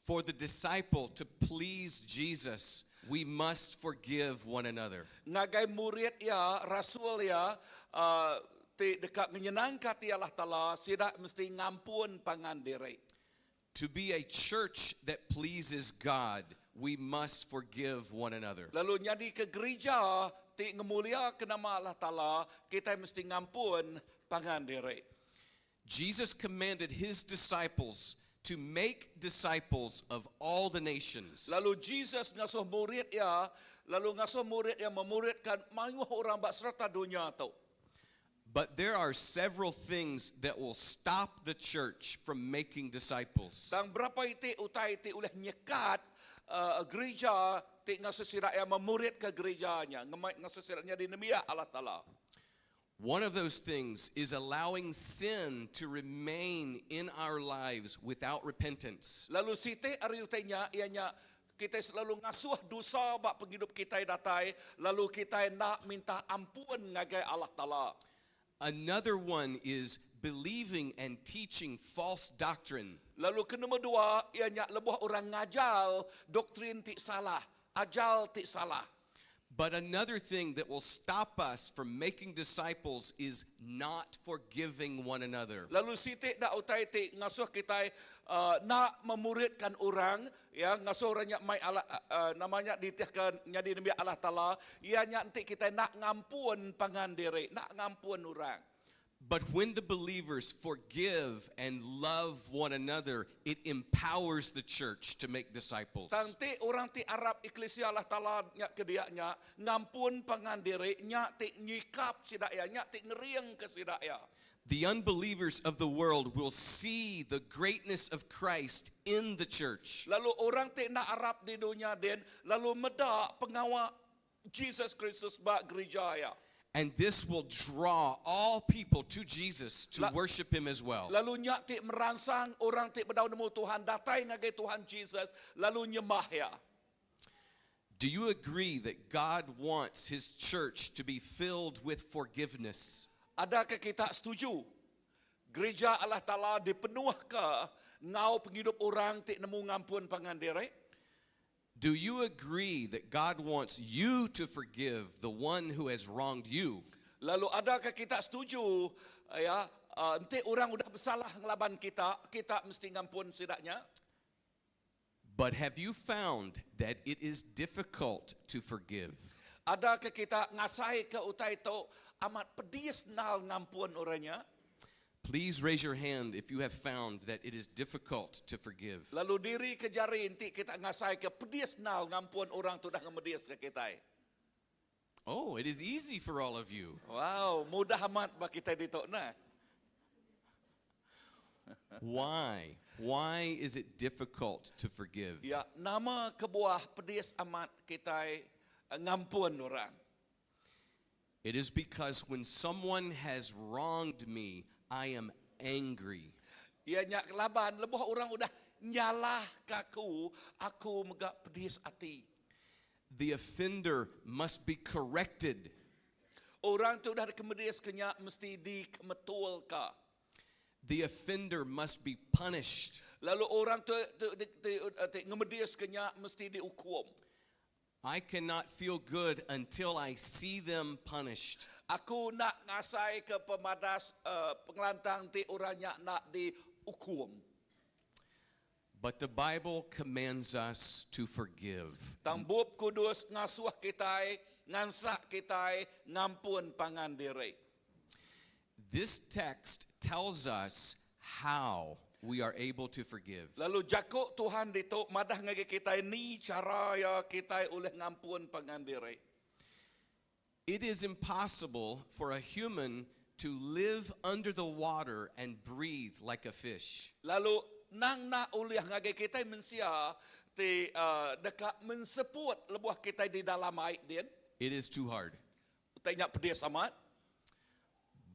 For the disciple to please Jesus, we must forgive one another. Ngagai murid ya, rasul ya, ti dekat menyenangkan ti Allah Ta'ala, sidak mesti ngampun pangan diri. To be a church that pleases God, we must forgive one another. Lalu nyadi ke gereja ti ngemulia ke nama Allah Ta'ala, kita mesti ngampun pangan diri. Jesus commanded his disciples to make disciples of all the nations. Lalu Jesus ngasuh murid ya, lalu ngasuh murid ya memuridkan mayuh orang bak serata dunia tu. But there are several things that will stop the church from making disciples. Tang berapa iti utai iti oleh nyekat gereja ti ngasuh sirak ya memurid ke gerejanya, ngasuh siraknya di nemia Allah Ta'ala. One of those things is allowing sin to remain in our lives without repentance. Lalu siti ari utainya ianya kita selalu ngasuh dosa bak penghidup kita datai, lalu kita nak minta ampun ngagai Allah Ta'ala. Another one is believing and teaching false doctrine. Lalu ke nombor dua, ianya lebuh orang ngajal doktrin ti salah, ajal ti salah. But another thing that will stop us from making disciples is not forgiving one another. Lalu siti dak utai ti ngasuh kita nak memuridkan orang, ya ngasuh orangnya mai Allah, namanya ditihkan nyadi nabi Allah Taala, ianya nanti kita nak ngampun pangan diri, nak ngampun orang. But when the believers forgive and love one another, it empowers the church to make disciples. Tang ti orang ti Arab Eklesia Allah Taala nya ke dia nya ngampun pangan diri nya ti nyikap sidak ya nya ti ngeriang ke sidak ya. The unbelievers of the world will see the greatness of Christ in the church. Lalu orang ti nak Arab di dunia den lalu medak pengawal Jesus Kristus ba gereja ya. And this will draw all people to Jesus to worship him as well. Lalu nyak ti merangsang orang ti bedau nemu Tuhan datai ngagai Tuhan Jesus lalu nyembah ya. Do you agree that God wants his church to be filled with forgiveness? Adakah kita setuju? Gereja Allah Ta'ala dipenuh ke ngau penghidup orang ti nemu ngampun pangan diri? Do you agree that God wants you to forgive the one who has wronged you? Lalu adakah kita setuju ya, enti orang udah bersalah ngelaban kita, kita mesti ngampun sidaknya? But have you found that it is difficult to forgive? Adakah kita ngasai ke utai tu amat pedis nal ngampun orangnya? Please raise your hand if you have found that it is difficult to forgive. Lalu diri ke jari enti kita ngasai ke pedis nal ngampun orang tu dah ngemedis ke kita. Oh, it is easy for all of you. Wow, mudah amat bagi kita ditok nah. Why? Why is it difficult to forgive? Ya, nama kebuah pedis amat kita ngampun orang. It is because when someone has wronged me, I am angry. Ya nyak laban lebuh orang udah nyalah kaku, aku megak pedis ati. The offender must be corrected. Orang tu dah kemedis kenyak mesti dikemetul ka. The offender must be punished. Lalu orang tu tu, tu, tu, tu ngemedis kenyak mesti dihukum. I cannot feel good until I see them punished. Aku nak ngasai ke pemadas pengelantang ti orangnya nak dihukum. But the Bible commands us to forgive. Tang bup kudus ngasuh kita, ngansak kita, ngampun pangan diri. This text tells us how we are able to forgive. Lalu jakuk Tuhan dituk madah ngagi kita ni cara ya kita oleh ngampun pangan diri. It is impossible for a human to live under the water and breathe like a fish. Lalu nang nak oleh ngagi kita mensia ti uh, deka menseput lebuh kita di dalam ai din? It is too hard. Utai nya pedis amat.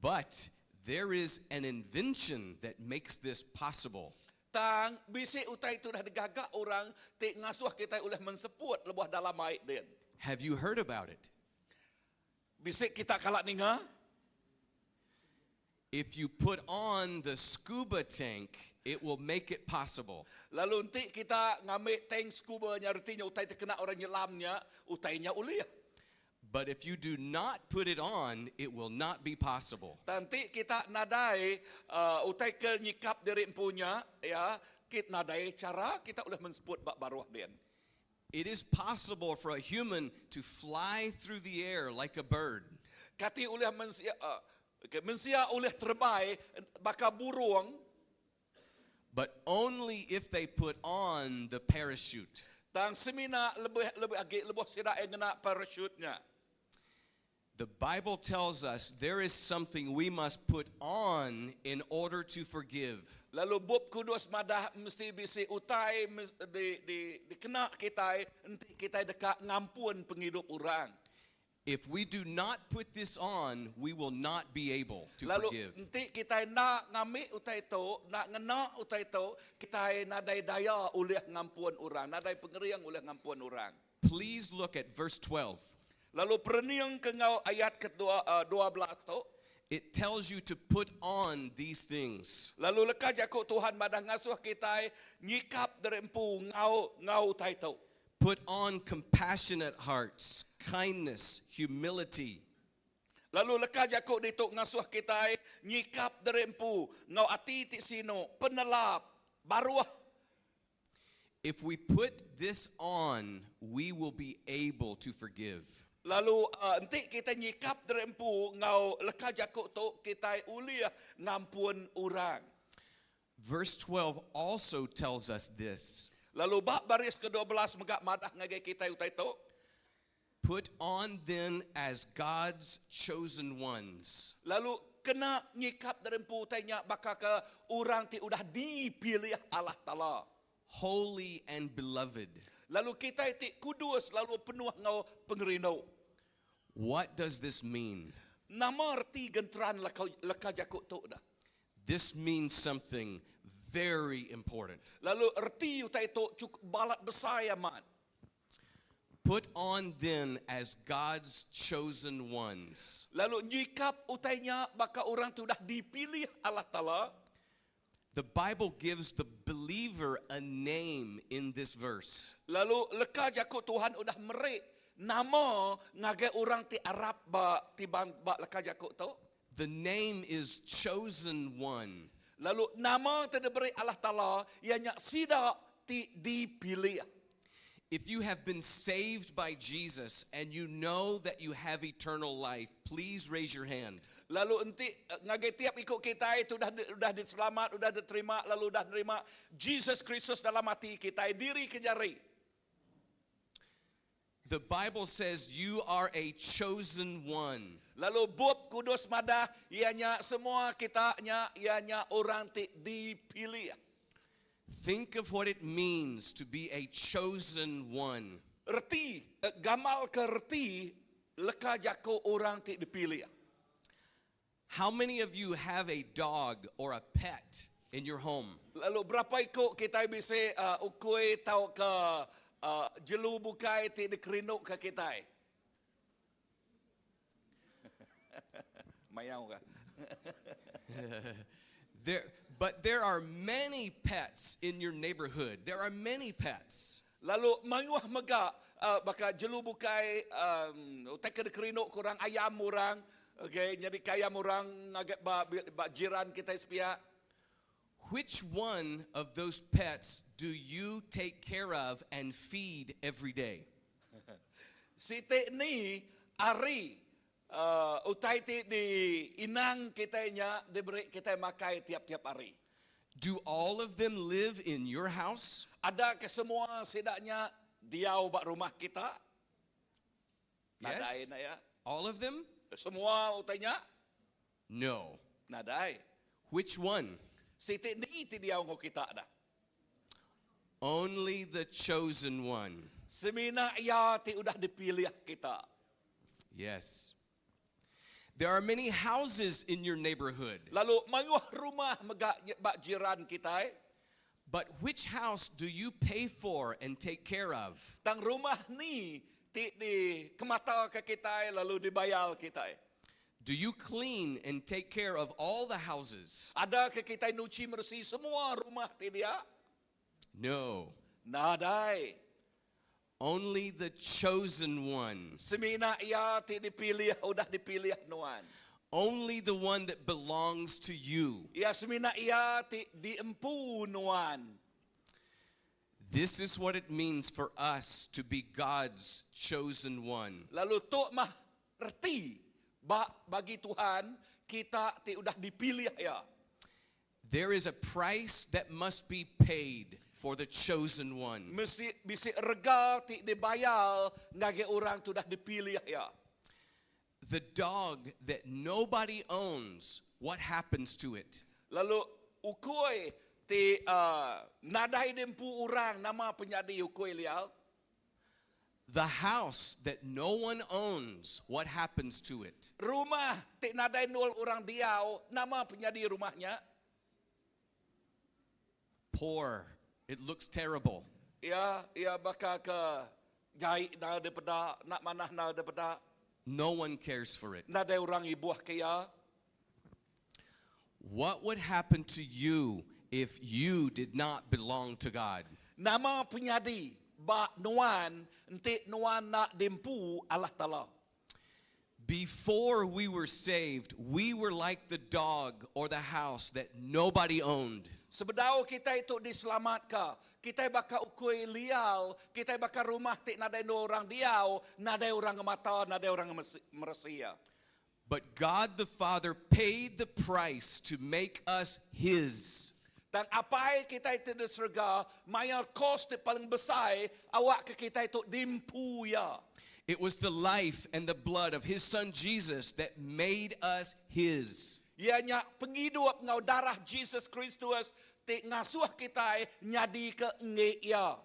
But there is an invention that makes this possible. Tang bisi utai tu dah digaga orang ti ngasuh kita ulih menseput lebuh dalam ai din. Have you heard about it? Bisi kita kala ninga? If you put on the scuba tank, it will make it possible. Lalu enti kita ngambi tank scuba nya reti nya utai ti kena orang nyelam nya, utai nya ulih. But if you do not put it on, it will not be possible. Tang enti kita nadai uh, utai ke nyikap diri empu nya, ya, kit nadai chara kita ulih menseput ba baruh din. It is possible for a human to fly through the air like a bird. Kati ulih mensia uh, okay, mensia ulih terebai baka burung. But only if they put on the parachute. Tang semina lebih lebih agi lebuh sida iya ngena parachute nya. The Bible tells us there is something we must put on in order to forgive. Lalu Bup Kudus madah mesti bisi utai di di dikena kitai enti kitai deka ngampun pengidup orang. If we do not put this on, we will not be able to Lalu forgive. enti kitai enda ngambi utai tu, enda ngena utai tu, kitai nadai daya ulih ngampun orang, nadai pengering ulih ngampun orang. Please look at verse 12. Lalu perening ke enggau ayat ke 12 tu. It tells you to put on these things. Lalu leka jaku Tuhan madah ngasuh kitai nyikap diri empu enggau enggau utai tu. Put on compassionate hearts, kindness, humility. Lalu leka jaku ditu ngasuh kitai nyikap diri empu enggau ati ti sinu, penelap, baruh. If we put this on, we will be able to forgive. Lalu enti kitai nyikap diri empu enggau leka jaku tu, kitai ulih ngampun orang. Verse 12 also tells us this. Lalu ba baris ke 12 mega madah ngagai kitai utai tu. Put on then as God's chosen ones. Lalu kena nyikap diri empu utai nya baka ke orang ti udah dipilih Allah Taala. Holy and beloved. Lalu kitai ti kudus lalu penuh enggau pengerindu. What does this mean? Nama reti genteran leka, leka jaku tu dah? This means something very important. Lalu reti utai tu cukup balat besai amat. Put on then as God's chosen ones. Lalu nyikap utai nya baka orang ti udah dipilih Allah Taala. The Bible gives the believer a name in this verse. Lalu leka jaku Tuhan udah meri nama ngagai orang ti arap ba ti ba leka jaku tu. The name is chosen one. Lalu nama ti diberi Allah Taala iya nya sida ti dipilih. If you have been saved by Jesus and you know that you have eternal life, please raise your hand. Lalu enti ngagai tiap iku kitai tu udah udah diselamat, udah diterima lalu udah nerima Jesus Kristus dalam ati kitai diri ke jari. The Bible says you are a chosen one. Lalu Bup Kudus madah iya nya semua kita nya iya nya orang ti dipilih. Think of what it means to be a chosen one. Reti, gamal ke reti leka jaku orang ti dipilih. How many of you have a dog or a pet in your home? Lalu berapa iku kitai bisi ukui tauka jelu bukai ti dikerinduka kitai? Mayau ka. There, but there are many pets in your neighborhood. There are many pets. Lalu mayuh mega baka jelu bukai utai ke dikerindu ke orang ayam orang okay nyadi ke ayam orang ngagai ba ba jiran kitai sepiak. Which one of those pets do you take care of and feed every day? Siti ni ari utai ti di inang kitai nya diberi kitai makai tiap-tiap hari. Do all of them live in your house? Ada ke semua sida nya diau ba rumah kita? Yes. Nadai enda ya. All of them? Semua utai nya? No. Nadai. Which one? Siti ni ti diau enggau kita dah? Only the chosen one. Semina iya ti udah dipilih kita. Yes. There are many houses in your neighborhood. Lalu mayuh rumah mega ba jiran kita. But which house do you pay for and take care of? Tang rumah ni ti di kemata ke kita lalu dibayar kita. Do you clean and take care of all the houses? Ada ke kita nuci meresi semua rumah ti dia? No. Nadai. Only the chosen one. Semina iya ti dipilih udah dipilih nuan. Only the one that belongs to you. Ya semina iya ti diempu nuan. This is what it means for us to be God's chosen one. Lalu tu mah reti ba bagi Tuhan kita ti udah dipilih ya. There is a price that must be paid for the chosen one. Mesti bisi rega ti dibayar ngagi orang tu dah dipilih ya. The dog that nobody owns, what happens to it? Lalu ukui ti nadai dempu orang nama penyadi ukui lial. The house that no one owns, what happens to it? Rumah ti nadai nul orang diau nama penyadi rumahnya. Poor. It looks terrible. Ya, ya baka ke jai na daripada nak manah na daripada No one cares for it. nadai orang ibuah ke ya. What would happen to you if you did not belong to God? Nama penyadi ba nuan enti nuan nak dempu Allah Taala. Before we were saved, we were like the dog or the house that nobody owned. Sebedau kita itu diselamatkan, kita baka ukui lial, kita baka rumah ti nadai no orang diau, nadai orang mata, nadai orang meresia. But God the Father paid the price to make us His. Dan apa kita itu di surga, mayar kos ti paling besar, awak ke kita itu dimpu ya. It was the life and the blood of His Son Jesus that made us His. Ianya penghidup ngau darah Jesus Kristus ti ngasuh kita nyadi ke nge ya.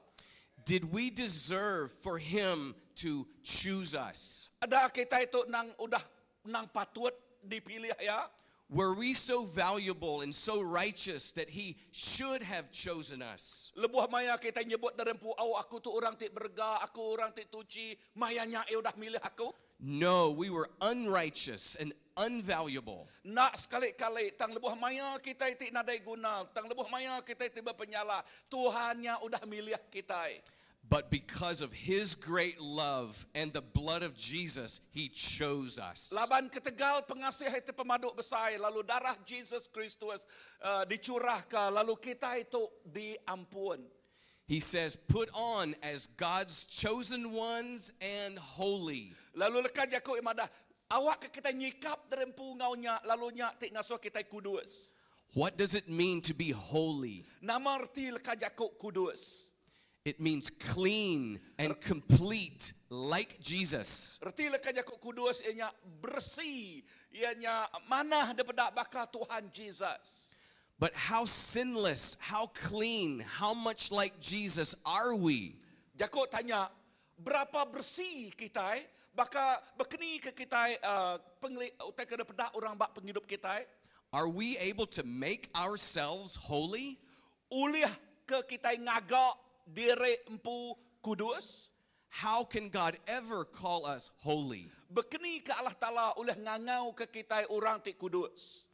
Did we deserve for Him to choose us? Ada kita itu nang udah nang patut dipilih ya. Were we so valuable and so righteous that He should have chosen us? Lebuh maya kita nyebut derempu, oh aku tu orang ti berga, aku orang ti tuci, mayanya ia udah milih aku. No, we were unrighteous and unvaluable. Nak sekali-kali tang lebuh maya kita ti nadai guna, tang lebuh maya kita ti berpenyalah, Tuhannya udah milih kita. But because of His great love and the blood of Jesus, He chose us. Laban ketegal pengasih itu pemaduk besar, lalu darah Jesus Kristus dicurahkan, lalu kita itu diampun. He says, put on as God's chosen ones and holy. Lalu lekat Jakub imadah, awak ke kita nyikap derempu ngaunya, lalu nya ti ngasuh kita kudus. What does it mean to be holy? Nama erti lekat Jakub kudus. It means clean and complete like Jesus. Erti lekat Jakub kudus ianya bersih, ianya manah daripada bakal Tuhan Jesus. But how sinless, how clean, how much like Jesus are we? Jakub tanya, berapa bersih kita eh? Baka berkeni ke kita pengli utai ke daripada orang bak penghidup kita eh? Are we able to make ourselves holy? Ulih ke kita ngagak diri empu kudus? How can God ever call us holy? Berkeni ke Allah Ta'ala oleh ngangau ke kita orang ti kudus?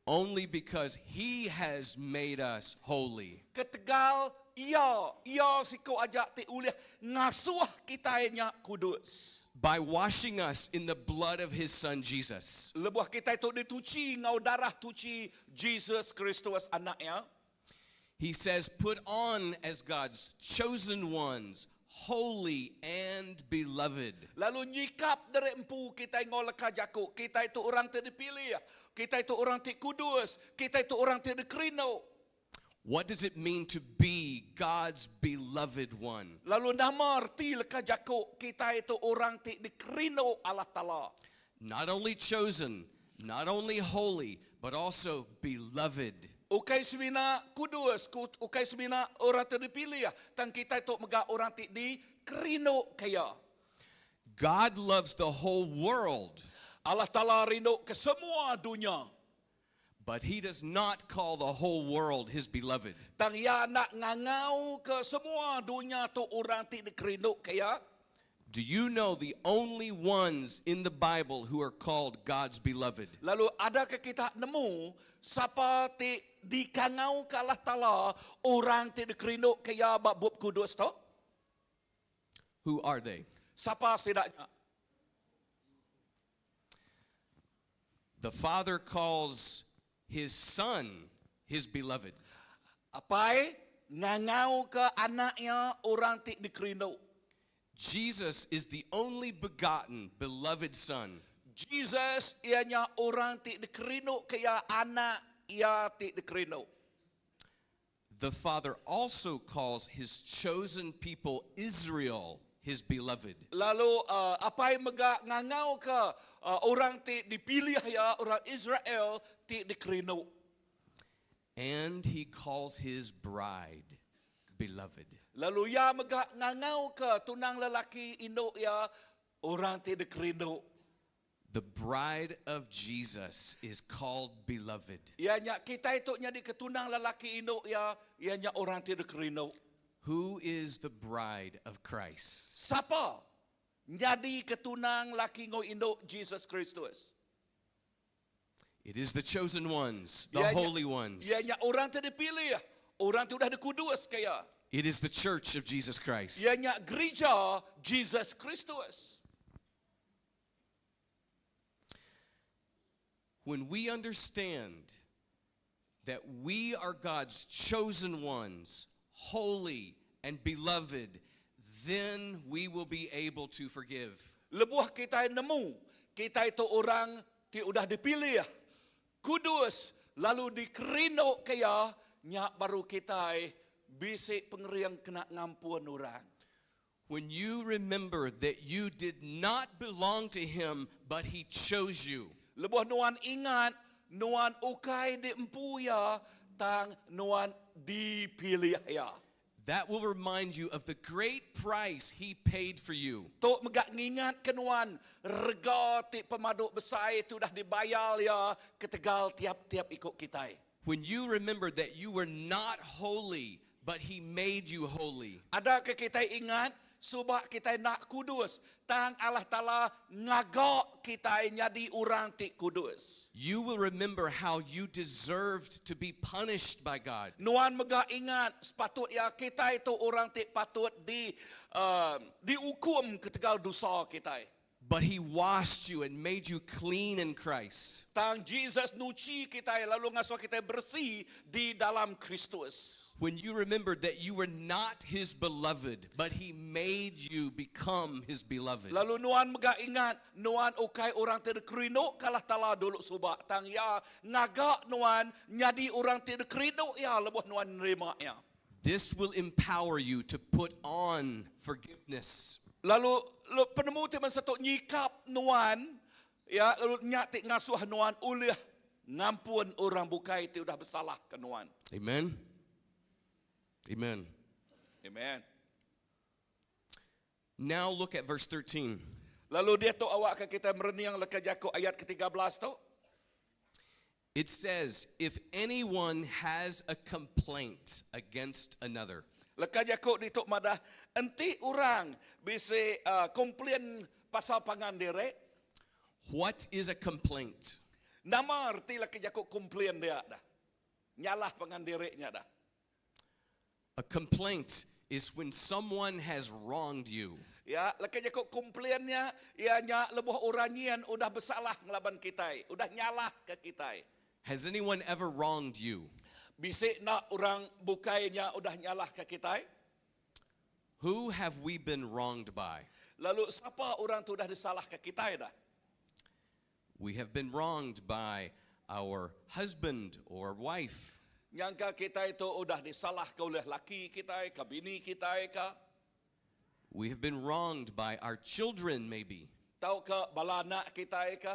Only because He has made us holy. Ketegal ia, ia siko ajak ti ulih ngasuh kita nya kudus. By washing us in the blood of His Son Jesus. Lebuh kita itu dituci ngau darah tuci Jesus Kristus anaknya. He says, put on as God's chosen ones, holy and beloved. Lalu nyikap dari empu kita ngau leka jakuk. Kita itu orang ti dipilih. Kita itu orang ti kudus. Kita itu orang ti dikerino. What does it mean to be God's beloved one? Lalu nama erti leka jakuk. Kita itu orang ti dikerino Allah Ta'ala. Not only chosen, not only holy, but also beloved. Ukai semina kudus, ukai semina orang ti dipilih, tang kita tu mega orang ti dikerindu ke iya. God loves the whole world, Allah Taala rindu ke semua dunya. but he does not call the whole world his beloved. Tang iya enda ngangau ke semua dunya tu orang ti dikerindu ke iya. Do you know the only ones in the Bible who are called God's beloved? Lalu ada ke kita nemu sapa ti dikangau ke Allah Taala orang ti dikerindu ke iya ba Bup Kudus tu? Who are they? Sapa sidaknya? The Father calls his Son his beloved. Apai ngangau ke anaknya orang ti dikerindu. Jesus is the only begotten, beloved Son. Jesus ianya orang ti dikerindu ke iya anak iya ti dikerindu. The Father also calls his chosen people Israel his beloved. Lalu apai mega ngangau ke orang ti dipilih ya orang Israel ti dikerindu. And he calls his bride beloved. Lalu ya mega ngangau ke tunang lelaki induk ya orang ti dikerindu. The bride of Jesus is called beloved. Ianya kita itu nyadi ketunang lelaki induk ya ianya orang ti dikerindu. Who is the bride of Christ? Siapa jadi ketunang laki ngau induk Jesus Kristus? It is the chosen ones, the Ianya- holy ones. Ianya orang ti dipilih, orang ti udah dikudus kaya. It is the church of Jesus Christ. Ianya gereja Jesus Kristus. When we understand that we are God's chosen ones, holy and beloved, then we will be able to forgive. Lebuh kita nemu, kita itu orang ti udah dipilih, kudus, lalu dikerindu kaya, nyak baru kita bisi pengeriang kena ngampun orang. When you remember that you did not belong to him, but he chose you. Lebuh nuan ingat, nuan ukai di empuya, tang nuan dipilih ya. That will remind you of the great price he paid for you. Tok megak ngingat ke nuan, rega ti pemaduk besar itu dah dibayar ya, ketegal tiap-tiap ikut kita. When you remember that you were not holy, but he made you holy. Ada ke kita ingat, subak kita nak kudus, tang Allah Ta'ala ngagak kita nyadi orang ti kudus. You will remember how you deserved to be punished by God. Nuan mega ingat sepatut ya kita itu orang ti patut di dihukum ketegal dosa kita. But he washed you and made you clean in Christ. Tang Jesus nuci kita lalu ngasuh kita bersih di dalam Kristus. When you remembered that you were not his beloved, but he made you become his beloved. Lalu nuan mega ingat nuan ukai orang ti dikerindu kalah tala dulu subak tang ya ngagak nuan nyadi orang ti dikerindu ya lebuh nuan nerima ya. This will empower you to put on forgiveness. Lalu lu, penemu ti masa tu nyikap nuan ya lalu nyak ti ngasuh nuan ulih ngampun orang bukai ti udah bersalah ke nuan. Amen. Amen. Amen. Now look at verse 13. Lalu dia tu awak ke kita mereniang leka jaku ayat ke-13 tu. It says, if anyone has a complaint against another. Leka jaku di tu madah enti orang bisa komplain pasal pangan dire. What is a complaint? Nama erti leka jaku komplain dia dah. Nyalah pangan direknya dah. A complaint is when someone has wronged you. Ya, leka jaku komplainnya ia nya lebuh orang nyian udah bersalah ngelaban kita, udah nyalah ke kita. Has anyone ever wronged you? Bisik nak orang bukainya udah nyalah ke kita. Who have we been wronged by? Lalu siapa orang tu dah disalah ke kita dah? We have been wronged by our husband or wife. Nyangka kita itu udah disalah ke oleh laki kita, ke bini kita ke? We have been wronged by our children, maybe. Tau ke bala anak kita ke?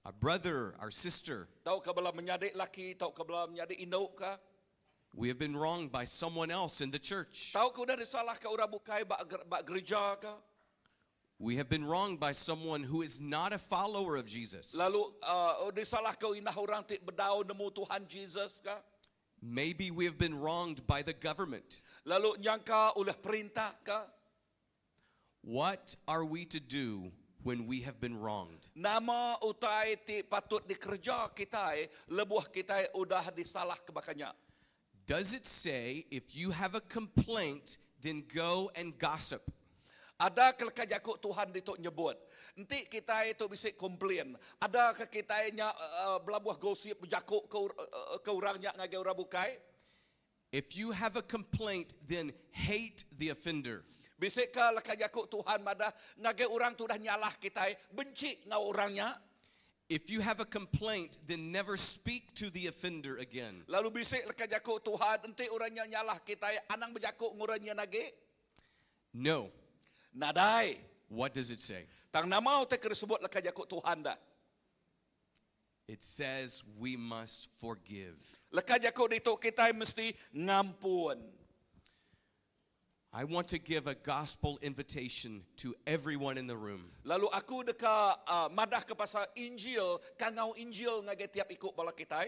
Our brother, our sister. Tauka bala menyadi laki, tauka bala menyadi indu ka. We have been wronged by someone else in the church. Tauka udah disalah ke orang bukai ba, ba gereja ka. We have been wronged by someone who is not a follower of Jesus. Lalu uh, disalah ke indah orang ti bedau nemu Tuhan Jesus ka. Maybe we have been wronged by the government. Lalu nyangka oleh perintah ka. What are we to do when we have been wronged? Nama utai ti patut dikerja kita lebuh kita udah disalah ke bakanya. Does it say if you have a complaint, then go and gossip? Ada ke leka jaku Tuhan ditu nyebut. Enti kita itu bisa komplain. Ada ke kita nya uh, belabuh gosip jaku ke, uh, ke orangnya ngagai orang bukai? If you have a complaint, then hate the offender. Bisa ke leka jaku Tuhan madah ngagai orang tu dah nyalah kita benci ngau orangnya. If you have a complaint, then never speak to the offender again. Lalu bisa leka jaku Tuhan enti orangnya nyalah kita anang berjaku ngurangnya nage. No. Nadai. What does it say? Tang nama utai ke disebut leka jaku Tuhan dah. It says we must forgive. Leka jaku ditu kita mesti ngampun. I want to give a gospel invitation to everyone in the room. Lalu aku deka uh, madah ke pasal Injil, kangau Injil ngagai tiap ikut bala kita.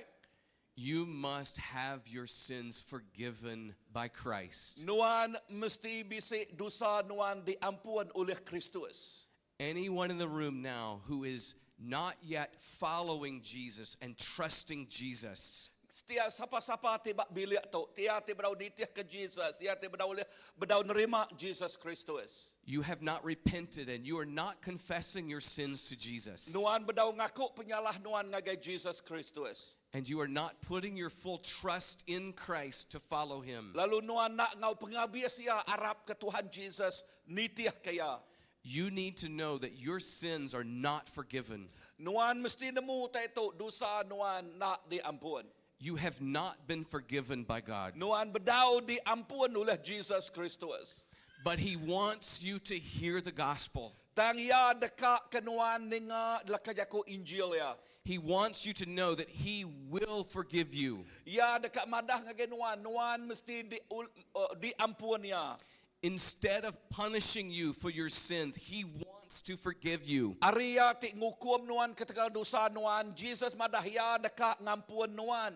You must have your sins forgiven by Christ. Nuan mesti bisi dosa nuan diampun oleh Kristus. Anyone in the room now who is not yet following Jesus and trusting Jesus, Setiap siapa-siapa ti bak bilik tu, tia ti bedau nitih ke Jesus, tia ti bedau bedau nerima Jesus Kristus. you have not repented and you are not confessing your sins to Jesus. Nuan bedau ngaku penyalah nuan ngagai Jesus Kristus. And you are not putting your full trust in Christ to follow him. Lalu nuan nak ngau pengabis ia arap ke Tuhan Jesus nitih ke ia. You need to know that your sins are not forgiven. Nuan mesti nemu tai tu dosa nuan nak diampun. You have not been forgiven by God. Nuan bedau diampun oleh Jesus Kristus. But he wants you to hear the gospel. Tang ia dekat ke nuan ninga leka jaku Injil ya. He wants you to know that he will forgive you. Ia dekat madah ngagai nuan, nuan mesti di, uh, diampun ya. Instead of punishing you for your sins, he wants to forgive you. Aria ti ngukum nuan ketegal dosa nuan, Jesus madah ia dekat ngampun nuan.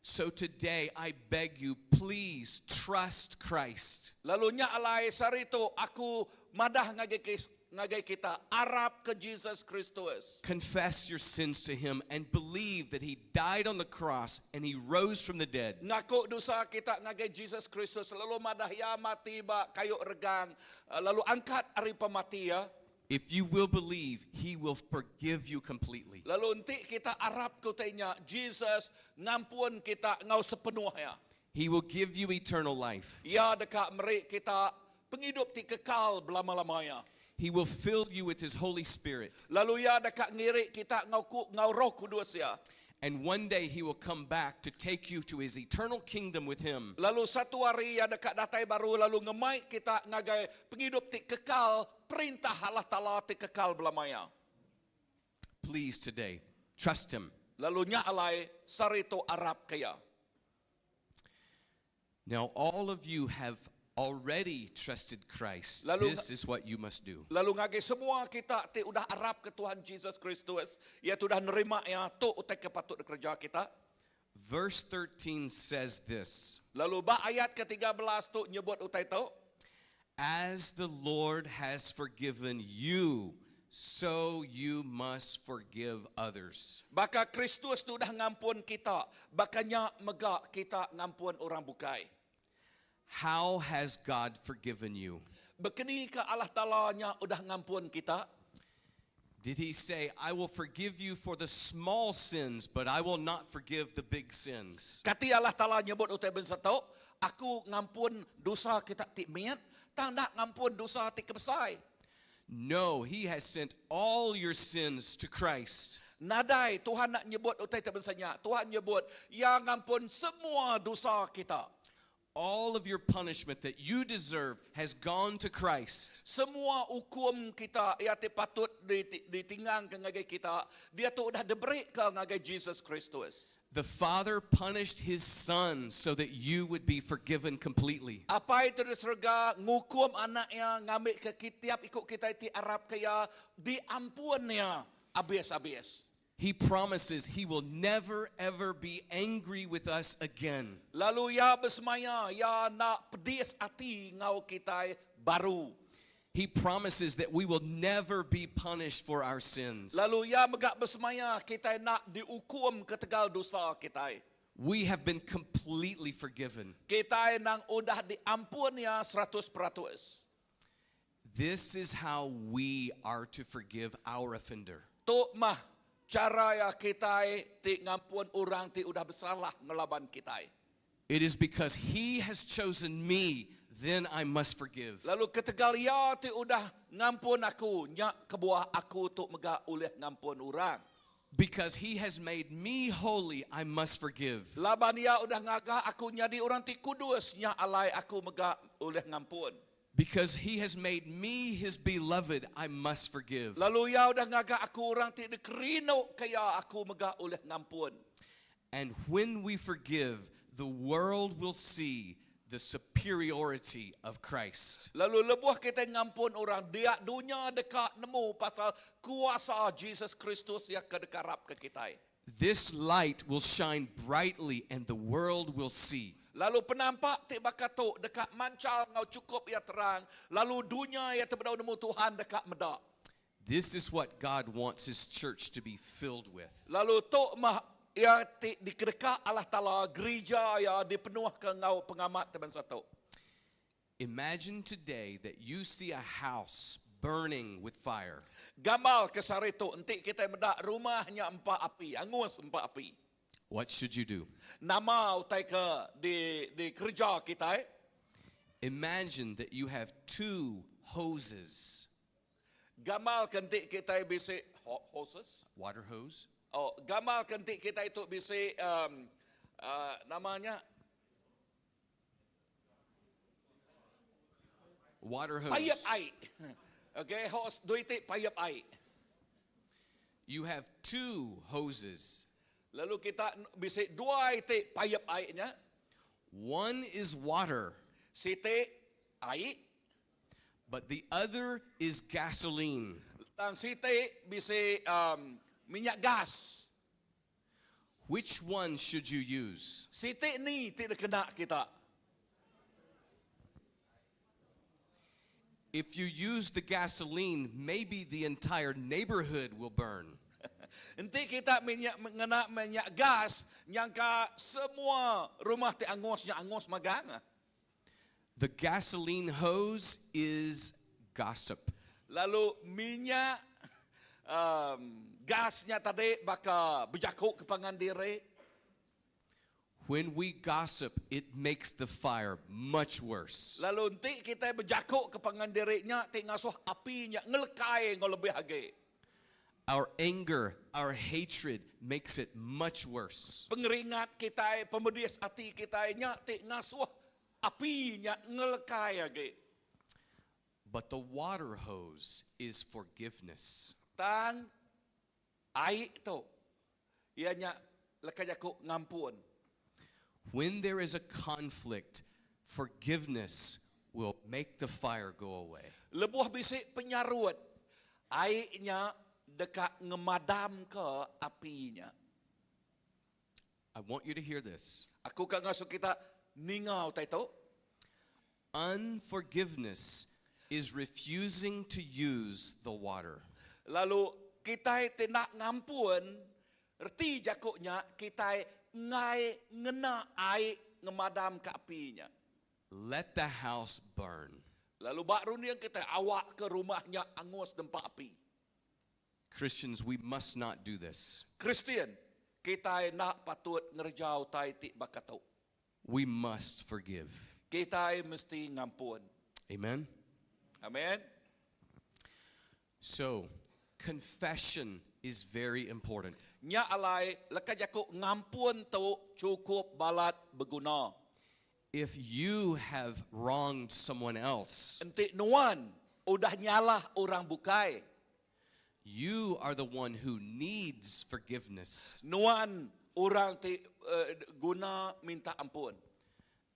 So today, I beg you, please trust Christ. Lalu nya alai sari tu aku madah ngagai ngagai kita arap ke Jesus Kristus. Confess your sins to him and believe that he died on the cross and he rose from the dead. Ngaku dosa kita ngagai Jesus Kristus lalu madah ia mati ba kayu regang lalu angkat ari pemati ya. If you will believe, he will forgive you completely. Lalu enti kita arap ke utainya Jesus ngampun kita ngau sepenuhnya. He will give you eternal life. Ia dekat merik kita penghidup ti kekal belama-lamanya. He will fill you with his Holy Spirit. Lalu ia dekat ngirik kita ngau ku, ngau roh kudus ya. And one day he will come back to take you to his eternal kingdom with him. Lalu satu hari ia dekat datai baru lalu ngemai kita ngagai penghidup ti kekal perintah Allah Taala ti kekal belamaya. Please today, trust him. Lalu nya alai sarito Arab kaya. Now, all of you have already trusted Christ. Lalu- This is what you must do. Lalu ngagai semua kita ti udah arap ke Tuhan Jesus Kristus, ia tu dah nerima ya tu utai ke patut kerja kita. Verse 13 says this Lalu ba ayat ke-13 tu nyebut utai tu. As the Lord has forgiven you, so you must forgive others. Baka Kristus tu dah ngampun kita, bakanya mega kita ngampun orang bukai. How has God forgiven you? Bekeni ke Allah Taala nya udah ngampun kita? Did he say, I will forgive you for the small sins, but I will not forgive the big sins? Kati Allah Taala nyebut utai bensa tau, aku ngampun dosa kita ti miat, tang nak ngampun dosa ti kebesai. No, he has sent all your sins to Christ. Nadai Tuhan nak nyebut utai ti bensanya. Tuhan nyebut yang ngampun semua dosa kita. All of your punishment that you deserve has gone to Christ. Semua ukum kita ia ti patut ditinggang ke ngagai kita, dia tu udah diberi ke ngagai Jesus Kristus. The Father punished his Son so that you would be forgiven completely. Apai ti di serega ngukum anak iya ngambi ke tiap iku kita ti arap ke iya diampun iya abis-abis. He promises he will never ever be angry with us again. Lalu iya besemaya iya enda pedis ati enggau kitai baru. He promises that we will never be punished for our sins. Lalu iya mega besemaya kitai enda diukum ketegal dosa kitai. We have been completely forgiven. Kitai nang udah diampun iya 100%. This is how we are to forgive our offender. Tu mah chara iya kitai ti ngampun orang ti udah besalah ngelaban kitai. It is because he has chosen me, then I must forgive. Lalu ketegal iya ti udah ngampun aku, nya kebuah aku tu mega ulih ngampun orang. Because he has made me holy, I must forgive. Laban iya udah ngaga aku nyadi orang ti kudus, nya alai aku mega ulih ngampun. Because he has made me his beloved, I must forgive. Lalu iya udah ngaga aku orang ti dikerindu ke iya, aku mega ulih ngampun. And when we forgive, the world will see the superiority of Christ. Lalu lebuh kita ngampun orang, dia dunya deka nemu pasal kuasa Jesus Kristus yang ke dekarap ke kita. This light will shine brightly and the world will see. Lalu penampak ti baka tu deka mancal ngau cukup ia terang, lalu dunya ia tebedau nemu Tuhan deka meda. This is what God wants his church to be filled with. Lalu tu mah ia ti dikedeka Allah Taala gereja ia dipenuh ke ngau pengamat ti bansa tu. Imagine today that you see a house burning with fire. Gamal ke sehari tu enti kita meda rumahnya empa api, angus empa api. What should you do? Nama utai ke di di kerja kita eh? Imagine that you have two hoses. Gamal ke enti kita bisi hoses? Water hose. Oh, gamal ke enti kita itu bisi um, namanya Water hose. Payap ai. Okay, hose duit payap ai. You have two hoses. Lalu kita bisi dua iti payap ai nya. One is water. Siti ai. But the other is gasoline. Tang siti bisi um, minyak gas. Which one should you use? Siti ni ti kena kita. If you use the gasoline, maybe the entire neighborhood will burn. Enti kita minyak ngena minyak gas, nyangka semua rumah ti angus nya angus magang. The gasoline hose is gossip. Lalu minyak um, gasnya tadi baka bejaku ke pangan diri. When we gossip, it makes the fire much worse. Lalu enti kita bejaku ke pangan diri nya ti ngasuh api nya ngelekai ngau lebih agi. Our anger, our hatred makes it much worse. Pengeringat kita, pemedis ati kita nya ti ngasuh api nya ngelekai agi. But the water hose is forgiveness. Tang ai tu iya nya leka jaku ngampun. When there is a conflict, forgiveness will make the fire go away. Lebuh bisi penyarut, ai nya deka ngemadam ke apinya. I want you to hear this. Aku ka ngasuh kita ninga utai tu. Unforgiveness is refusing to use the water. Lalu kita ti nak ngampun, reti jakuknya kita ngai ngena ai ngemadam ke apinya. Let the house burn. Lalu bak runding kita awak ke rumahnya angus dempa api. Christians, we must not do this. Kristian, kita nak patut ngerja utai ti baka tu. We must forgive. Kita mesti ngampun. Amen. Amen. So, confession is very important. Nya alai leka jaku ngampun tu cukup balat beguna. If you have wronged someone else, Enti nuan udah nyalah orang bukai. You are the one who needs forgiveness. Nuan orang ti uh, guna minta ampun.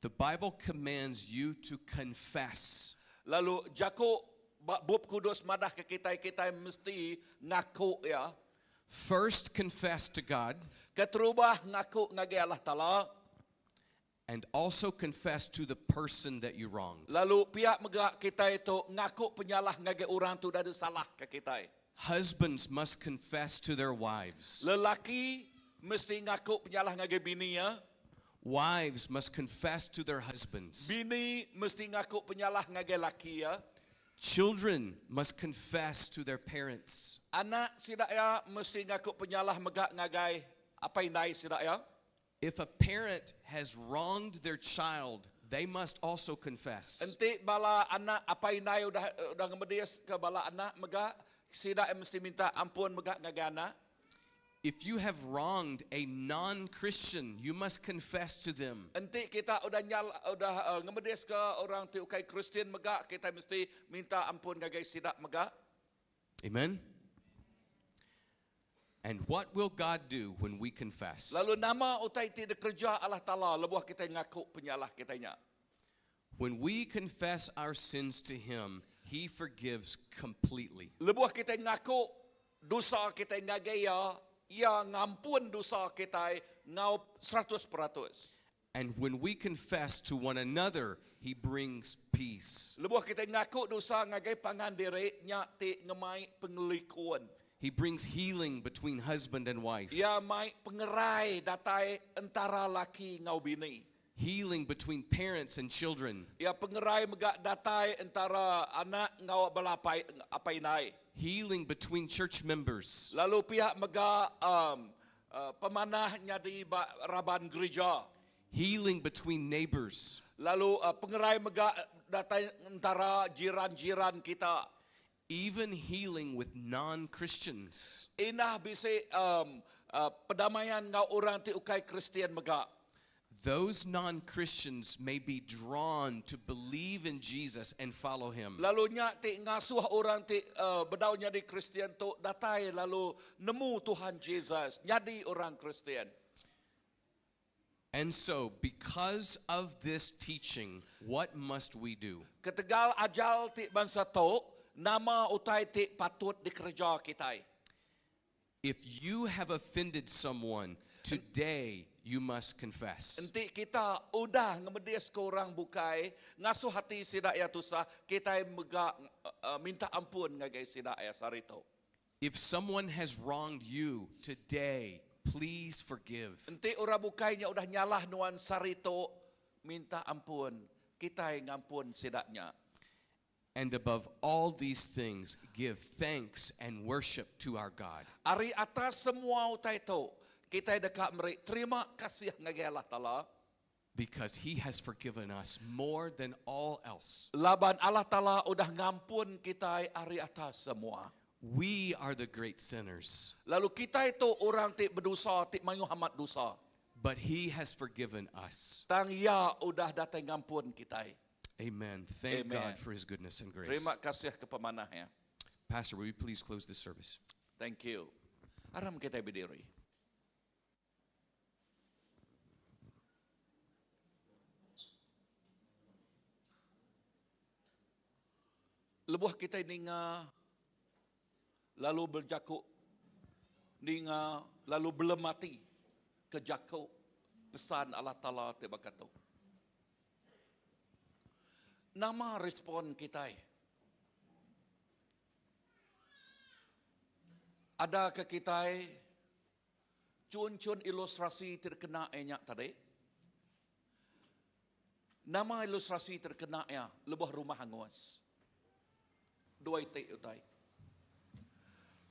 The Bible commands you to confess. Lalu jaku ba Bup Kudus madah ke kita kita mesti ngaku ya. First, confess to God, Keterubah ngaku ngagai Allah Taala. and also confess to the person that you wronged. Lalu pihak mega kita itu ngaku penyalah ngagai orang tu dah ada salah ke kita. Husbands must confess to their wives. Lelaki mesti ngaku penyalah ngagai bini ya. Wives must confess to their husbands. Bini mesti ngaku penyalah ngagai laki ya. Children must confess to their parents. Anak sidak ya mesti ngaku penyalah mega ngagai apa indai sidak ya. If a parent has wronged their child, they must also confess. Enti bala anak apa indai udah udah ngemedis ke bala anak mega sidak mesti minta ampun mega ngagai anak. If you have wronged a non-Christian, you must confess to them. Enti kita udah nyal udah uh, ngemedis ke orang ti ukai Kristian mega kita mesti minta ampun ngagai sidak mega. Amen. And what will God do when we confess? Lalu nama utai ti dikerja Allah Taala lebuh kita ngaku penyalah kita nya. When we confess our sins to him, he forgives completely. Lebuh kita ngaku dosa kita ngagai ya, ia ngampun dosa kita ngau 100%. And when we confess to one another, he brings peace. Lebuh kita ngaku dosa ngagai pangan diri nya ti ngemai pengelikuan. He brings healing between husband and wife, Ia mai pengerai datai entara laki ngau bini. healing between parents and children, Ia pengerai mega datai entara anak ngau balapai apai nai. healing between church members, Lalu pihak mega um, uh, pemanah nyadi ba raban gereja. healing between neighbors, Lalu uh, pengerai mega datai entara jiran-jiran kita. even healing with non Christians. Inah bisi um, uh, perdamaian ngau orang ti ukai Kristian mega. Those non Christians may be drawn to believe in Jesus and follow him. Lalu nya ti ngasuh orang ti uh, bedau nyadi Kristian tu datai lalu nemu Tuhan Jesus nyadi orang Kristian. And so, because of this teaching, what must we do? Ketegal ajal ti bangsa tu nama utai ti patut dikerja kita. If you have offended someone, today you must confess. Enti kita udah ngemedis ke orang bukai, ngasuh hati sidak ya tusah, kita mega uh, minta ampun ngagai sidak ya sarito. If someone has wronged you today, please forgive. Enti orang bukai nya udah nyalah nuan sarito, minta ampun. Kita ngampun sidaknya. And above all these things, give thanks and worship to our God. Ari atas semua utai tu, kita dekat meri terima kasih ngagai Allah Taala. Because he has forgiven us more than all else. Laban Allah Taala udah ngampun kita ari atas semua. We are the great sinners, Lalu kita itu orang ti berdosa, ti mayu hamat dosa. but he has forgiven us. Tang ya udah datang ngampun kita. Amen. Thank Amen. God for his goodness and grace. Terima kasih ke pemanahnya. Pastor, will you please close this service? Thank you. Aram kita berdiri. Lebuh kita ninga lalu berjakuk ninga lalu belum mati ke jakuk pesan Allah Taala ti berkata. Nama respon kita. Ada ke kita cun-cun ilustrasi terkena enyak tadi? Nama ilustrasi terkena ya lebuh rumah hangus. Dua itik utai.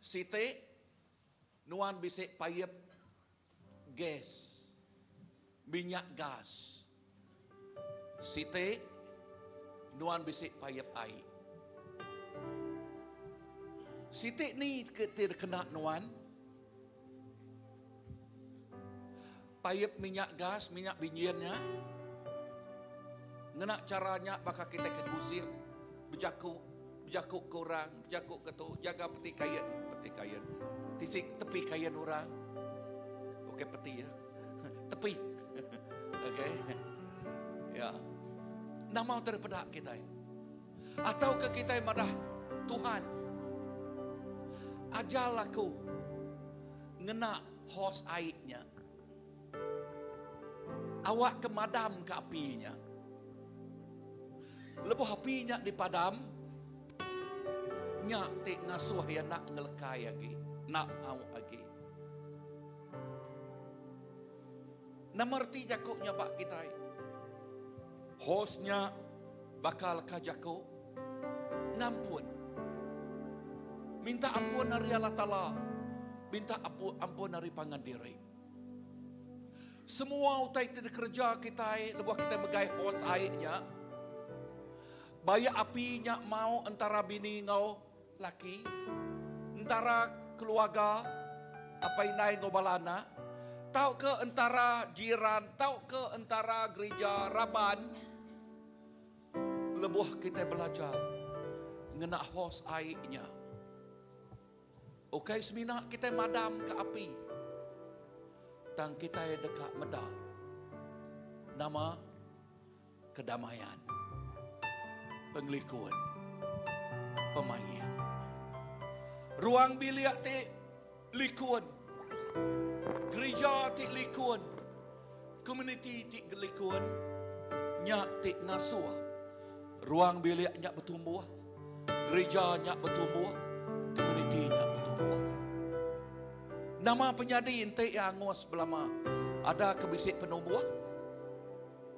Siti nuan bisik payep gas. Minyak gas. Siti nuan bisik payep air. Siti ni ke terkena nuan. Payep minyak gas, minyak binjiannya. Ngena chara nya baka kitai ke gusip, bejaku, bejaku ke orang, bejaku ke tu, jaga peti kain, peti kain, tisi tepi kain orang. Okey peti ya. Tepi. Okey. Ya. Nama utai dipeda kitai? Atau ke kitai madah Tuhan ajal aku ngena hos ai nya. Awak ke madam ke api nya. Lebuh api nya dipadam, nya ti ngasuh iya enda ngelekai agi, enda mau agi. Nama reti jaku nya ba kitai? Hos nya baka leka jaku ngampun. Minta ampun ari Allah Taala, minta ampun ari pangan diri. Semua utai ti dikereja kitai lebuh kitai megai hos ai nya, bayak api nya mau entara bini enggau laki, entara keluarga, apai indai enggau bala anak, tauka entara jiran tauka entara gerija raban. Lebuh kitai belajar ngena hos ai nya, Ukai semina kitai madamka api, tang kitai deka meda nama kedamaian, pengelikun, pemaik. Ruang bilik ti likun, gerija ti likun, komuniti ti likun nya ti ngasuh ruang bilik nya betumbuh. Gerija nya betumbuh, komuniti nya betumbuh. Nama penyadi enti iya angus belama? Ada ke bisi penumbuh?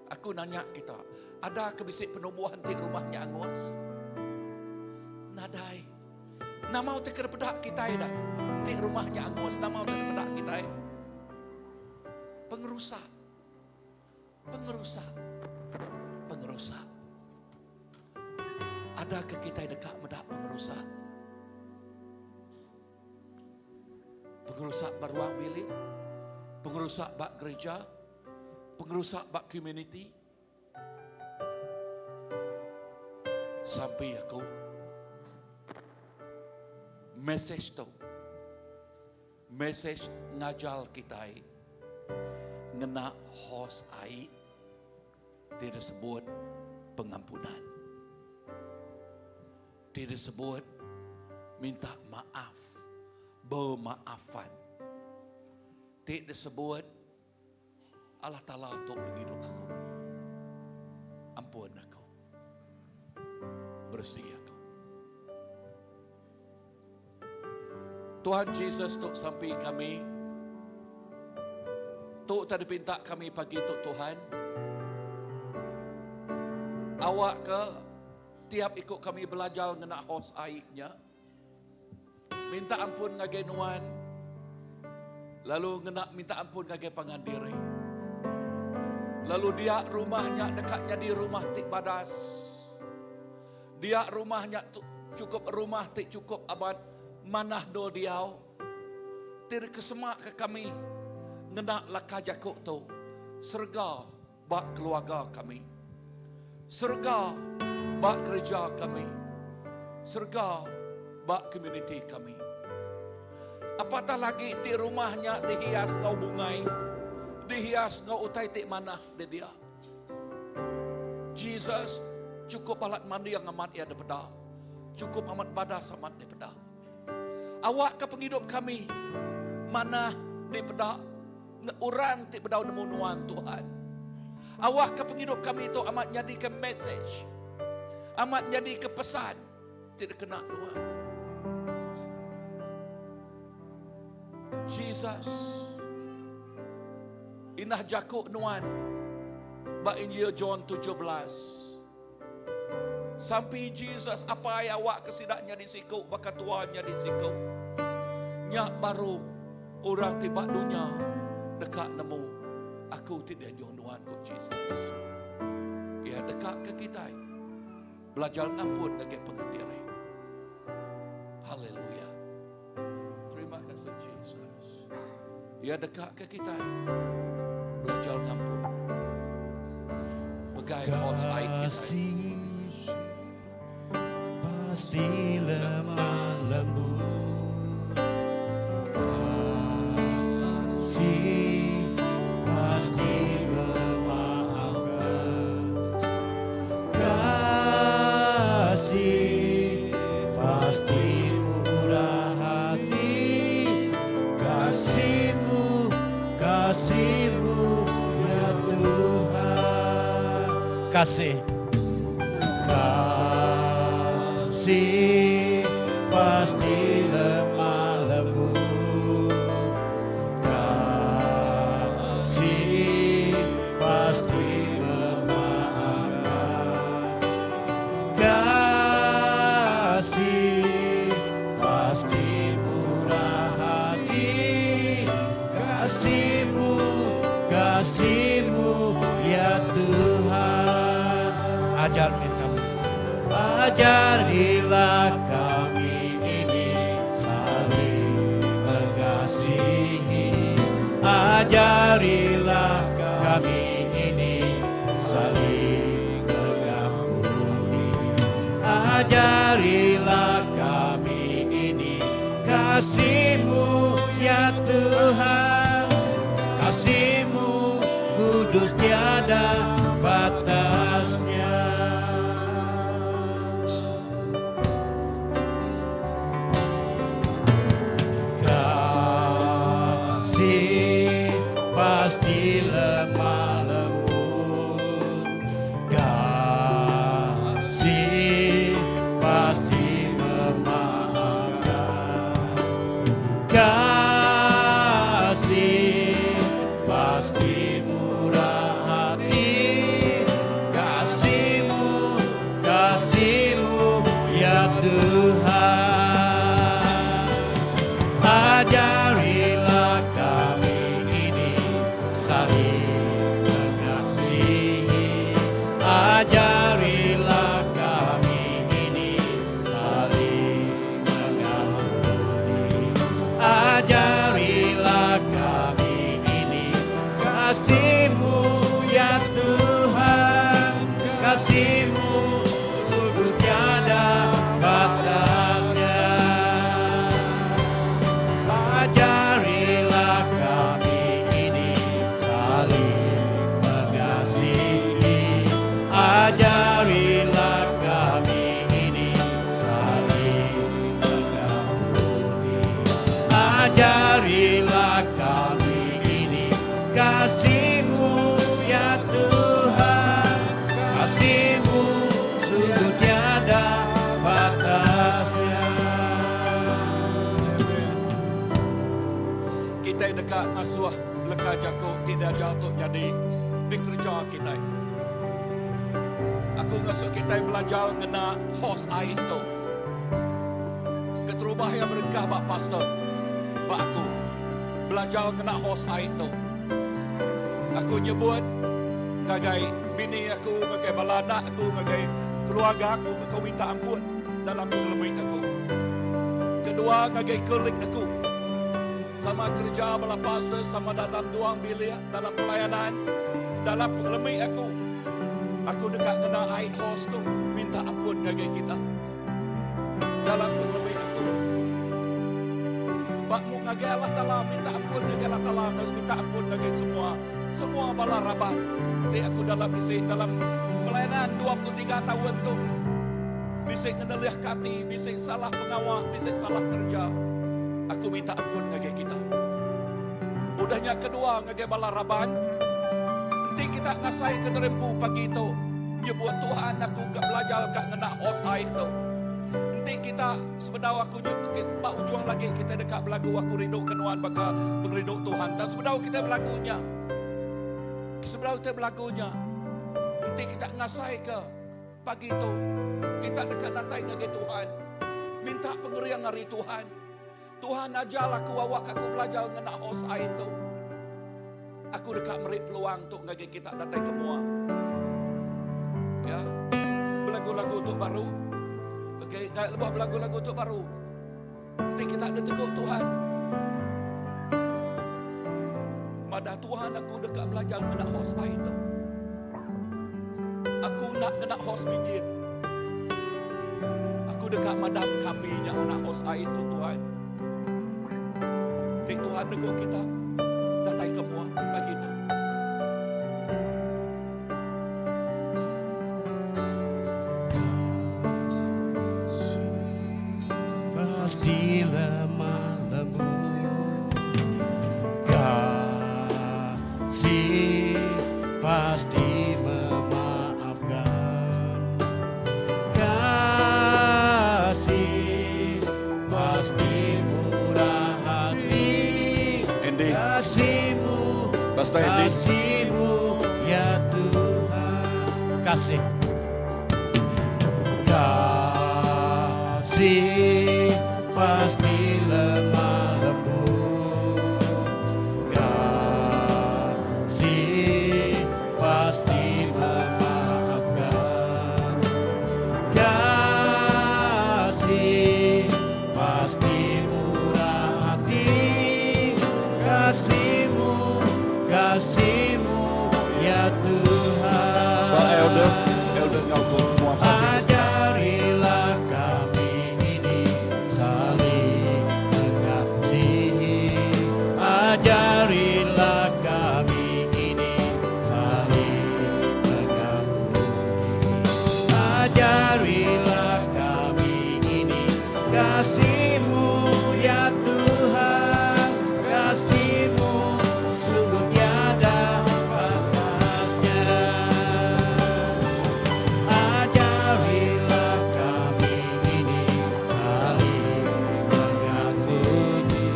Aku nanya kita, ada ke bisi penumbuh enti rumah nya angus? Nadai. Nama utai ke dipeda kitai dah enti rumah nya angus? Nama utai dipeda kitai? Pengerusak. Pengerusak. Pengerusak. Ada ke kitai deka meda pengerusak? Pengerusak ba ruang bilik, pengerusak ba gereja, pengerusak ba komuniti. Sampi aku mesej tu mesej ngajal kitai ngena hos ai ti disebut pengampunan. Ti disebut minta maaf, bemaafan. Ti disebut Allah Taala tu pengidup aku. Ampun aku. Bersih aku. Tuhan Jesus tu sampi kami. Tu tadi pinta kami pagi tu Tuhan. Awak ke tiap ikut kami belajar ngena hos airnya. Minta ampun ngagai nuan. Lalu ngena minta ampun ngagai pangan diri. Lalu dia rumahnya dekat jadi rumah ti badas. Dia rumah nya chukup rumah ti chukup amat manah endur diau. Ti dikesemak ke kami ngena leka jaku tu, serega ba keluarga kami. Serega ba kereja kami. Serega ba komuniti kami. Apatah lagi ti rumah nya dihias enggau bungai, dihias enggau utai ti manah di dia. Jesus cukup balat manding amat iya dipeda. Cukup amat badas amat dipeda. Awakka pengidup kami manah dipeda orang ti bedau nemu nuan Tuhan. Awakka pengidup kami tu amat nyadika message. Amat nyadika pesan ti dikena nuan. Jesus indah jaku nuan ba Injil John 17. Sampi Jesus apai awak ke sida nyadi siku baka tua nyadi siku. Nya baru orang ti ba dunya deka nemu aku ti dianjung nuan ku Jesus. Ia deka ke kitai belajar ngampun ngagai pangan diri. Haleluya. Terima kasih Jesus. Ia deka ke kitai belajar ngampun. Pegai hos ai. Kasih pasti lemah lembut. Kasih pasti memaafkan. Kasih pasti murah hati. Kasihmu, kasihmu ya Tuhan. Kasih. Kasih pasti lemah lembut. Kasih pasti memaafkan. Kasih pasti murah hati. Kasihmu, kasihmu ya Tuhan. Ajar kami, ajarilah kami ini saling mengasihi. Ajarilah kami ini saling mengampuni. Ajarilah kami ini kasihmu ya Tuhan. Kasihmu kudus tiada batasnya. Kasih pasti lemah lembut. Kasih pasti memaafkan. Kasih pasti murah hati. Kasihmu, kasihmu ya Tuhan. Ajarilah kami ini saling mengasihi. Ajarilah kami ini saling mengampuni. Ajarilah kami ini kasihmu ya Tuhan. Kasihmu kudus tiada batasnya. Ajarilah kami ini saling mengasihi. Ajarilah kami ini saling mengampuni. Ajarilah kami ini kasihmu ya Tuhan. Kasihmu sungguh tiada batasnya. Kita dekat ngasuh leka jako tidak jatuh jadi dikerja kita. Aku ngasuh kita belajar ngena hos air tu. Keterubah yang berengkah bak pastor, bak aku belajar ngena hos air tu. Aku nyebut ngagai bini aku, ngagai bala anak aku, ngagai keluarga aku, aku minta ampun dalam pengelebih aku. Kedua, ngagai kolik aku. Sama kerja bala pastor, sama dalam tuang bilik, dalam pelayanan, dalam pengelebih aku. Aku dekat kena air hos tu, minta ampun ngagai kita. Dalam pengelebih aku. Bakmu ngagai Allah Ta'ala, minta ampun ngagai Allah Ta'ala, minta ampun ngagai semua. Semua bala raban. Ti aku dalam bisi, dalam pelayanan 23 tahun tu. Bisi ngeneliah kati, bisi salah pengawal, bisi salah kerja. Aku minta ampun ngagai kita. Udahnya kedua ngagai bala raban. Nanti kita ngasai ke derempu pagi tu. Nyebut Tuhan aku ke belajar kat ngena hos air tu. Nanti kita sebedau aku nyebut bak ujung lagi kita dekat belagu aku rindu kenuan baka pengerindu Tuhan. Dan sebedau kita belagunya. Sebedau kita belagunya. Nanti kita ngasai ke pagi tu. Kita dekat datang ngagai Tuhan. Minta pengerian hari Tuhan. Tuhan ajar aku awak aku belajar ngena hos air tu. Aku dekat meri peluang untuk ngagai kita datang ke mua. Ya. Belagu-lagu untuk baru. Okey, nak lebuh belagu-lagu untuk baru. Nanti kita ada tegur Tuhan. Madah Tuhan aku dekat belajar ngena hos air tu. Aku enda ngena hos minjit. Aku deka madam ke api nya ngena hos ai tu Tuhan. Ti Tuhan nego kita datai ke mua pagi tu. Pasti lemah lembut Kasih pasti memaafkan Kasih pasti murah hati Andy. Kasihmu Pastor Andy. Kasihmu ya Tuhan Kasih Kasih pasti lemah lembut Kasih pasti memaafkan Kasih pasti murah hati Kasihmu, kasihmu ya Tuhan Ba elder, elder ngau ko mua Ajarilah kami ini saling mengasihi. Ajarilah kami ini saling mengampuni. Ajarilah kami ini kasih-Mu ya Tuhan, kasih-Mu sungguh tiada batasnya. Ajarilah kami ini saling mengampuni.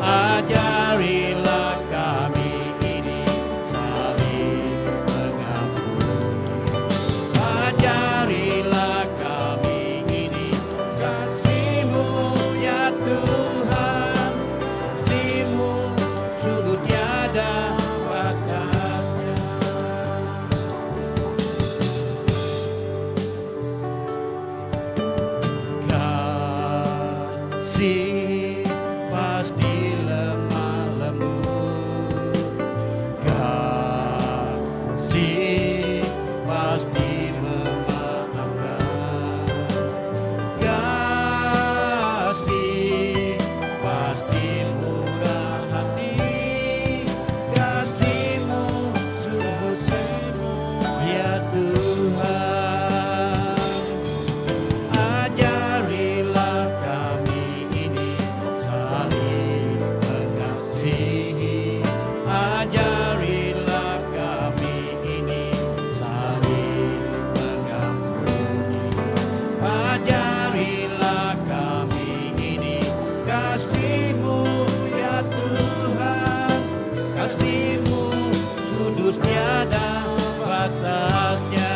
Ajarilah kami ini saling mengampuni. Ajarilah kami ini kasih-Mu ya Tuhan, kasih-Mu sungguh tiada batasnya. Kasih pasti lemah lembut Kasih pasti memaafkan Kasih pasti murah hati Kasih-Mu sungguh ya Tuhan Ajarilah kami ini saling mengasihi. Ajarilah kami ini saling mengampuni. Ajarilah kami ini kasih-Mu ya Tuhan. Kasih-Mu kudus tiada batasnya.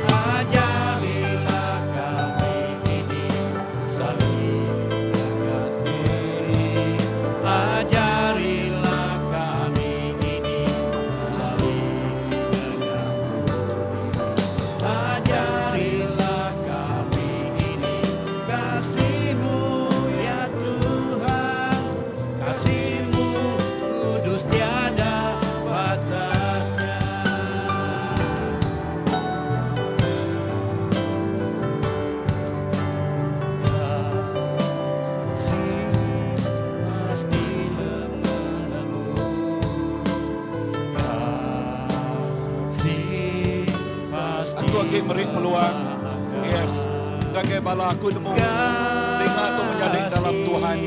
Ajarilah kami ini saling mengasihi. Ajarilah kami ini saling mengampuni. Ajarilah kami ini kasih-Mu ya Tuhan. Kasih-Mu kudus tiada batasnya. Kasih pasti lemah lembut. Kasih pasti Aku agi meri peluang. Yes. Ngagai bala aku nemu. Ninga tu menyadi dalam Tuhan.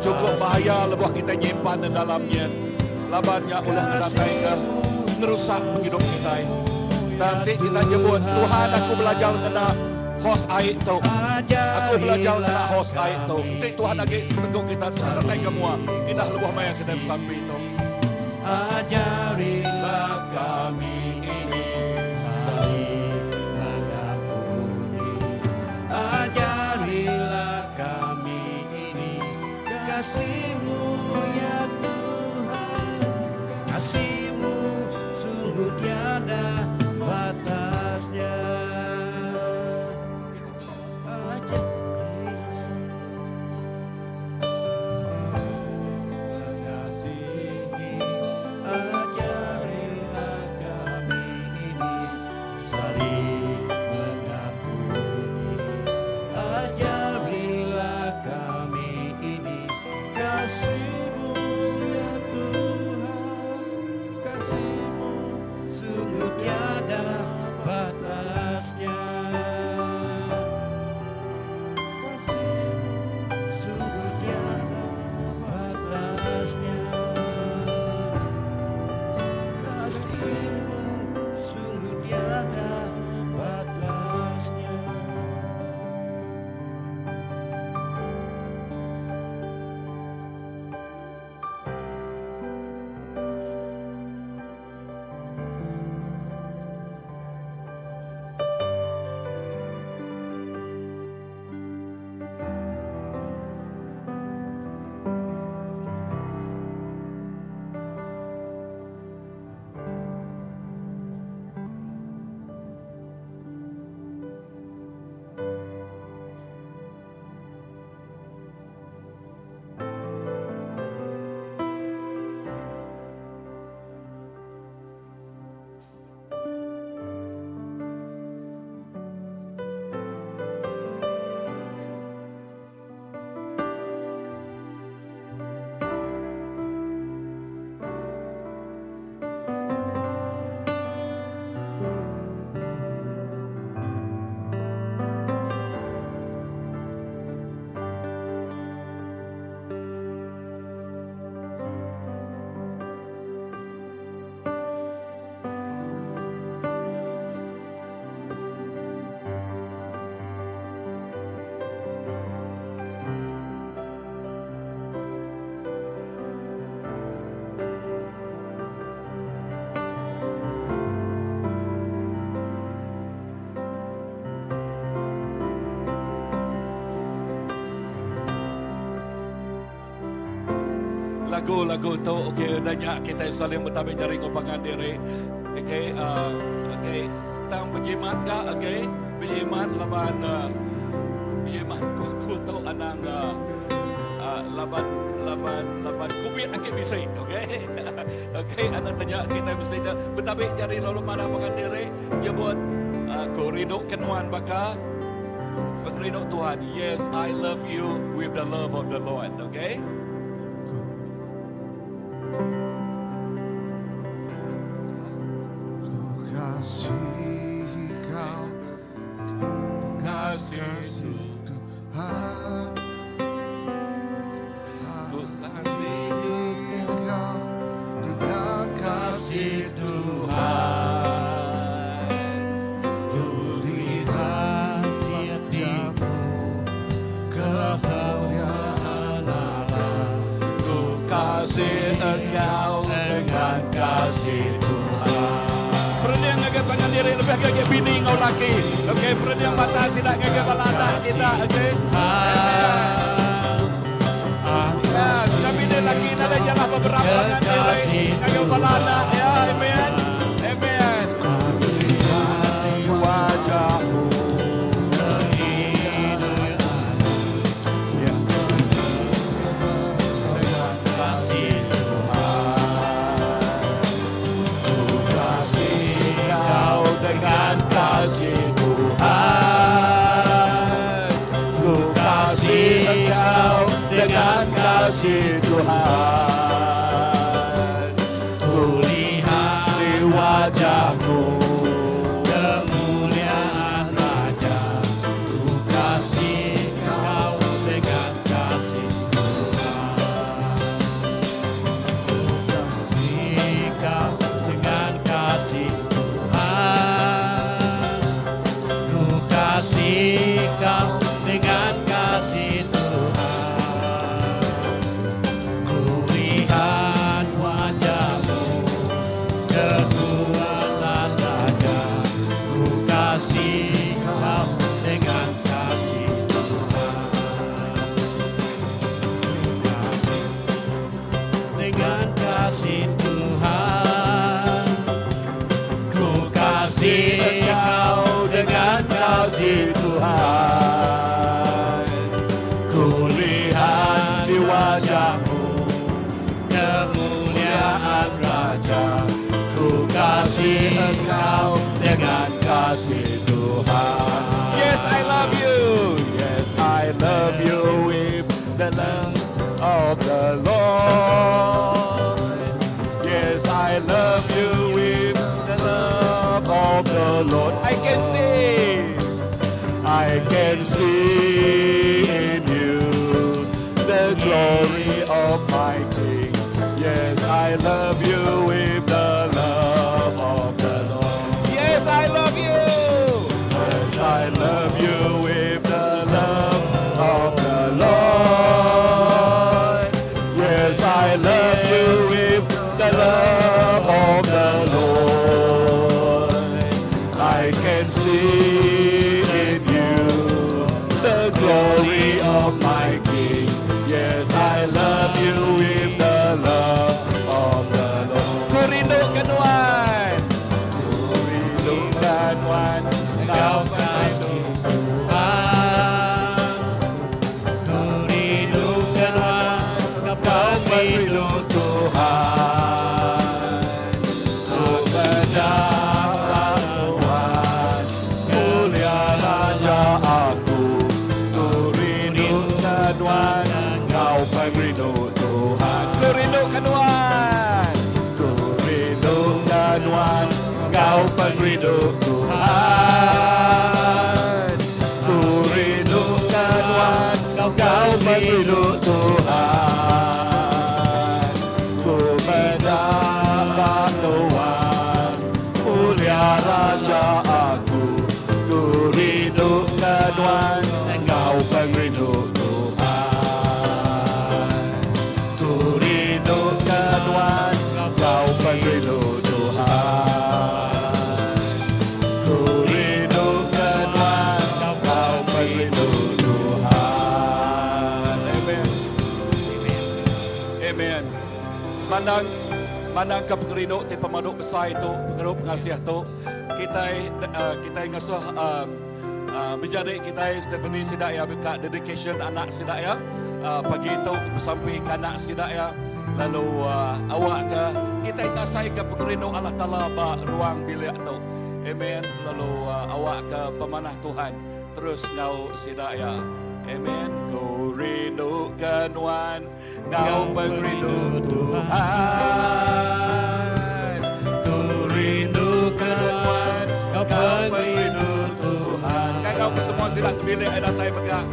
Cukup bahaya lebuh kita nyimpan di dalamnya. Laban nya ulih ngedatai ke ngerusak pengidup kita. Nanti kita nyebut Tuhan aku belajar ngena hos ai tu. Aku belajar ngena hos ai tu. Enti Tuhan agi neguk kita tu datai ke mua. Indah lebuh maya kita besampi tu. Ajarilah kami ini saling mengampuni. Ajarilah kami ini kasih-Mu ya Tuhan. Kasih-Mu sungguh tiada batasnya. Ajarilah mengasihi. Ajarilah kami belagu lagu tu okay udah nya kitai saling betabi jari enggau pangan diri okay uh, okay tang bejimat ga okay bejimat laban uh, bejimat ku aku tu anang uh, uh, laban laban laban kubit agi bisi okay okay anang tanya kitai mesti betabi jari lalu madah pangan diri nyebut uh, ku rindu ke nuan baka pengerindu Tuhan. Yes, I love you with the love of the Lord. Okay? Ku kasihi kau dengan kasih Tuhan. Ku kasih Kau dengan kasih Tuhan. Ku lihat wajahmu kemuliaan Allah. Ku kasih engkau dengan kasih Tuhan. Perening ngagai pangan diri lebih ngagai bini ngau laki. Okey, perening mata sidak ngagai bala anak kita, okey. Ya, sudah bini laki nada jalan beberapa pangan diri ngagai bala anak ya. Amen. Amen. Wajahmu Ya. Dengan kasih Tuhan. Ku kasih kau dengan kasih Tuhan. Ku kasih engkau dengan kasih Tuhan. Ku lihat di wajahmu Kemuliaan Raja, ku kasih kau dengan kasih Tuhan. Ku kasih kau dengan kasih Tuhan. Ku kasih kau dengan kasih Tuhan. Ku lihat wajahmu, kekuatan Raja. Ku kasih kau dengan kasih Tuhan. Kasih dengan kasih Tuhan. Ku kasih kau dengan kasih Tuhan. Ku lihat di wajahmu Kemuliaan Raja. Ku kasih engkau dengan kasih Tuhan. Yes, I love you. Yes, I love you with the love of the Lord. Yes, I love you with the love of the Lord. I can see, I can see in you the glory of my King. Yes, I love you with the love of the Lord. Yes, I love you. Yes, I love you with the love of the Lord. Yes, I love you with the love of the Lord. I can see in you the glory of my King. Yes, I love you with the love of the Lord. Ku rindu ke nuan. Ku rindu ke nuan. Kau kasih Tuhan. Ku rindu ke nuan, Kau perindu Tuhan. Ku mendapat Tuhan. Mulia Raja aku. Ku rindu ke nuan. Kau perindu Tuhan. Ku rindu ke nuan. Ku rindu ke nuan. Kau perindu Tuhan. Ku rindu ke nuan. Kau perindu Tuhan. Ku mendapat Tuhan. Mulia Raja aku. Ku rindu ke nuan. Kau perindu Tuhan. Ku rindu ke nuan. Kau perindu Tuhan. mandang mandang ke pengerindu ti pemadu besai tu, pengerindu pengasih tu, kitai uh, kitai ngasuh um, uh, menjadi kitai Stephanie sida ya ka dedication anak sida ya uh, pagi tu besampi ke anak sida ya lalu uh, awak ke kitai ngasai ke pengerindu Allah Taala ba ruang bilik tu. Amen. Lalu uh, awak ke pemanah Tuhan terus ngau sida ya. Amen. Ku rindu ke nuan ngau pengerindu Tuhan. Ku rindu ke nuan ngau pengerindu Tuhan. Kau ke semua sida sebilik ai datai mega.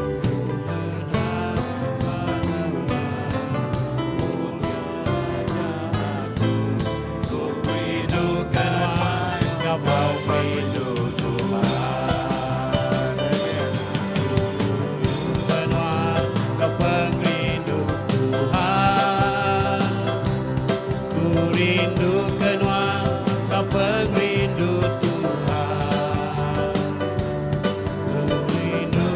Ku rindu ke nuan ngau pengerindu Tuhan. Amen. Nuan kau pengerindu Tuhan. Ku rindu ke nuan kau pengerindu Tuhan. Ku rindu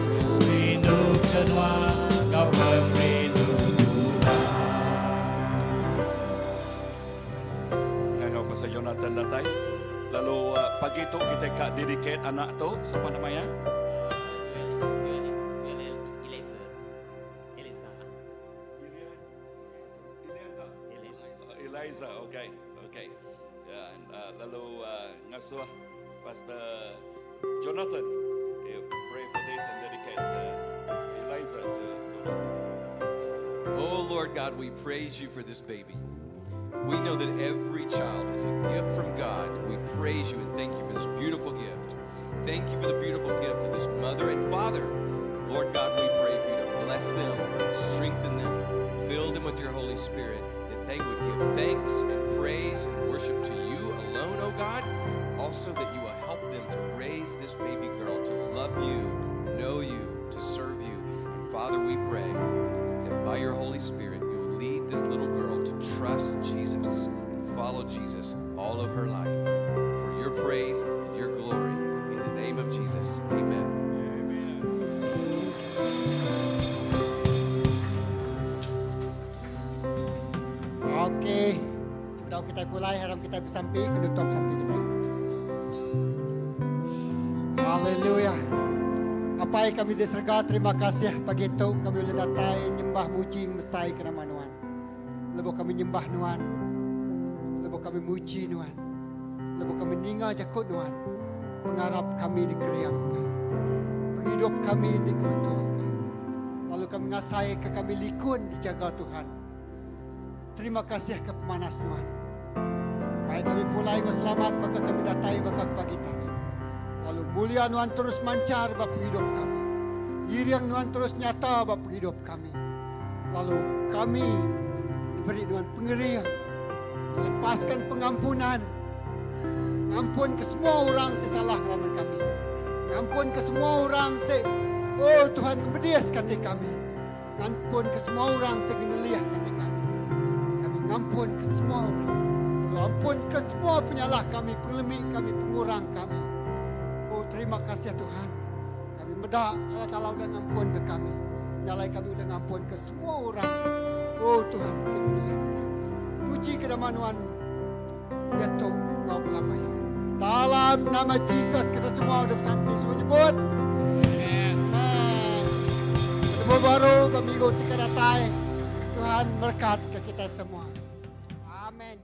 Ku rindu ke nuan kau pengerindu Tuhan. Ngangau pasal Jonathan datai. Lalu uh, pagi tu kita kak dedicate anak tu siapa namanya? Joel Joel Eliezer. Eliza. Eliza. Eliza. Eliza, okay. Okay. Ya, uh, lalu uh, ngasuh Pastor Jonathan yeah, pray for this and dedicate uh, Eliza to the Lord. Oh Lord God, we praise you for this baby. We know that every child is a gift from God. We praise you and thank you for this beautiful gift. Thank you for the beautiful gift of this mother and father. Lord God, we pray for you to bless them, strengthen them, fill them with your Holy Spirit, that they would give thanks and praise and worship to you alone, O God. Also, that you will help them to raise this baby girl to love you, know you, to serve you. And Father, we pray that by your Holy Spirit, you will lead this little girl to trust Jesus and follow Jesus all of her life for your praise and your glory. In the name of Jesus, amen. Amen. Okey. Sebelum kita pulai, harap kita bersampi, kenutup sampi kita. Haleluya. Apai kami di serga, terima kasih pagi itu kami boleh datai nyembah muji mesai ke nama Nuan. Lebuh kami nyembah Nuan. Lebuh kami muji Nuan. Lebuh kami ninga jakut Nuan. Pengarap kami dikeriangkan. Penghidup kami dikebetulkan. Lalu kami ngasai ke kami likun dijaga Tuhan. Terima kasih ke pemanas Tuhan. Baik kami pulai dengan selamat, maka kami datai maka ke pagi tadi. Lalu mulia Tuhan terus mancar bab hidup kami. Iriang Tuhan terus nyata bab hidup kami. Lalu kami diberi Tuhan pengeriang. Melepaskan pengampunan. Ampun ke semua orang yang salah lawan kami. Ampun ke semua orang te Oh Tuhan bedias kata kami. Ampun ke semua orang te geneliah kata kami. Kami ngampun ke semua orang. Lalu ampun ke semua penyalah kami, pengelemi kami, pengurang kami. Oh terima kasih Tuhan. Kami medak Allah Ta'ala udah ngampun ke kami. Nyalai kami udah ngampun ke semua orang. Oh Tuhan, te geneliah kata kami. Puji ke nama Tuhan. Ya tu ngau belamaya. Dalam nama Jesus kita semua udah sampai semua nyebut. Amen. Ketemu baru ke minggu tiga datai. Tuhan berkat ke kita semua. Amin.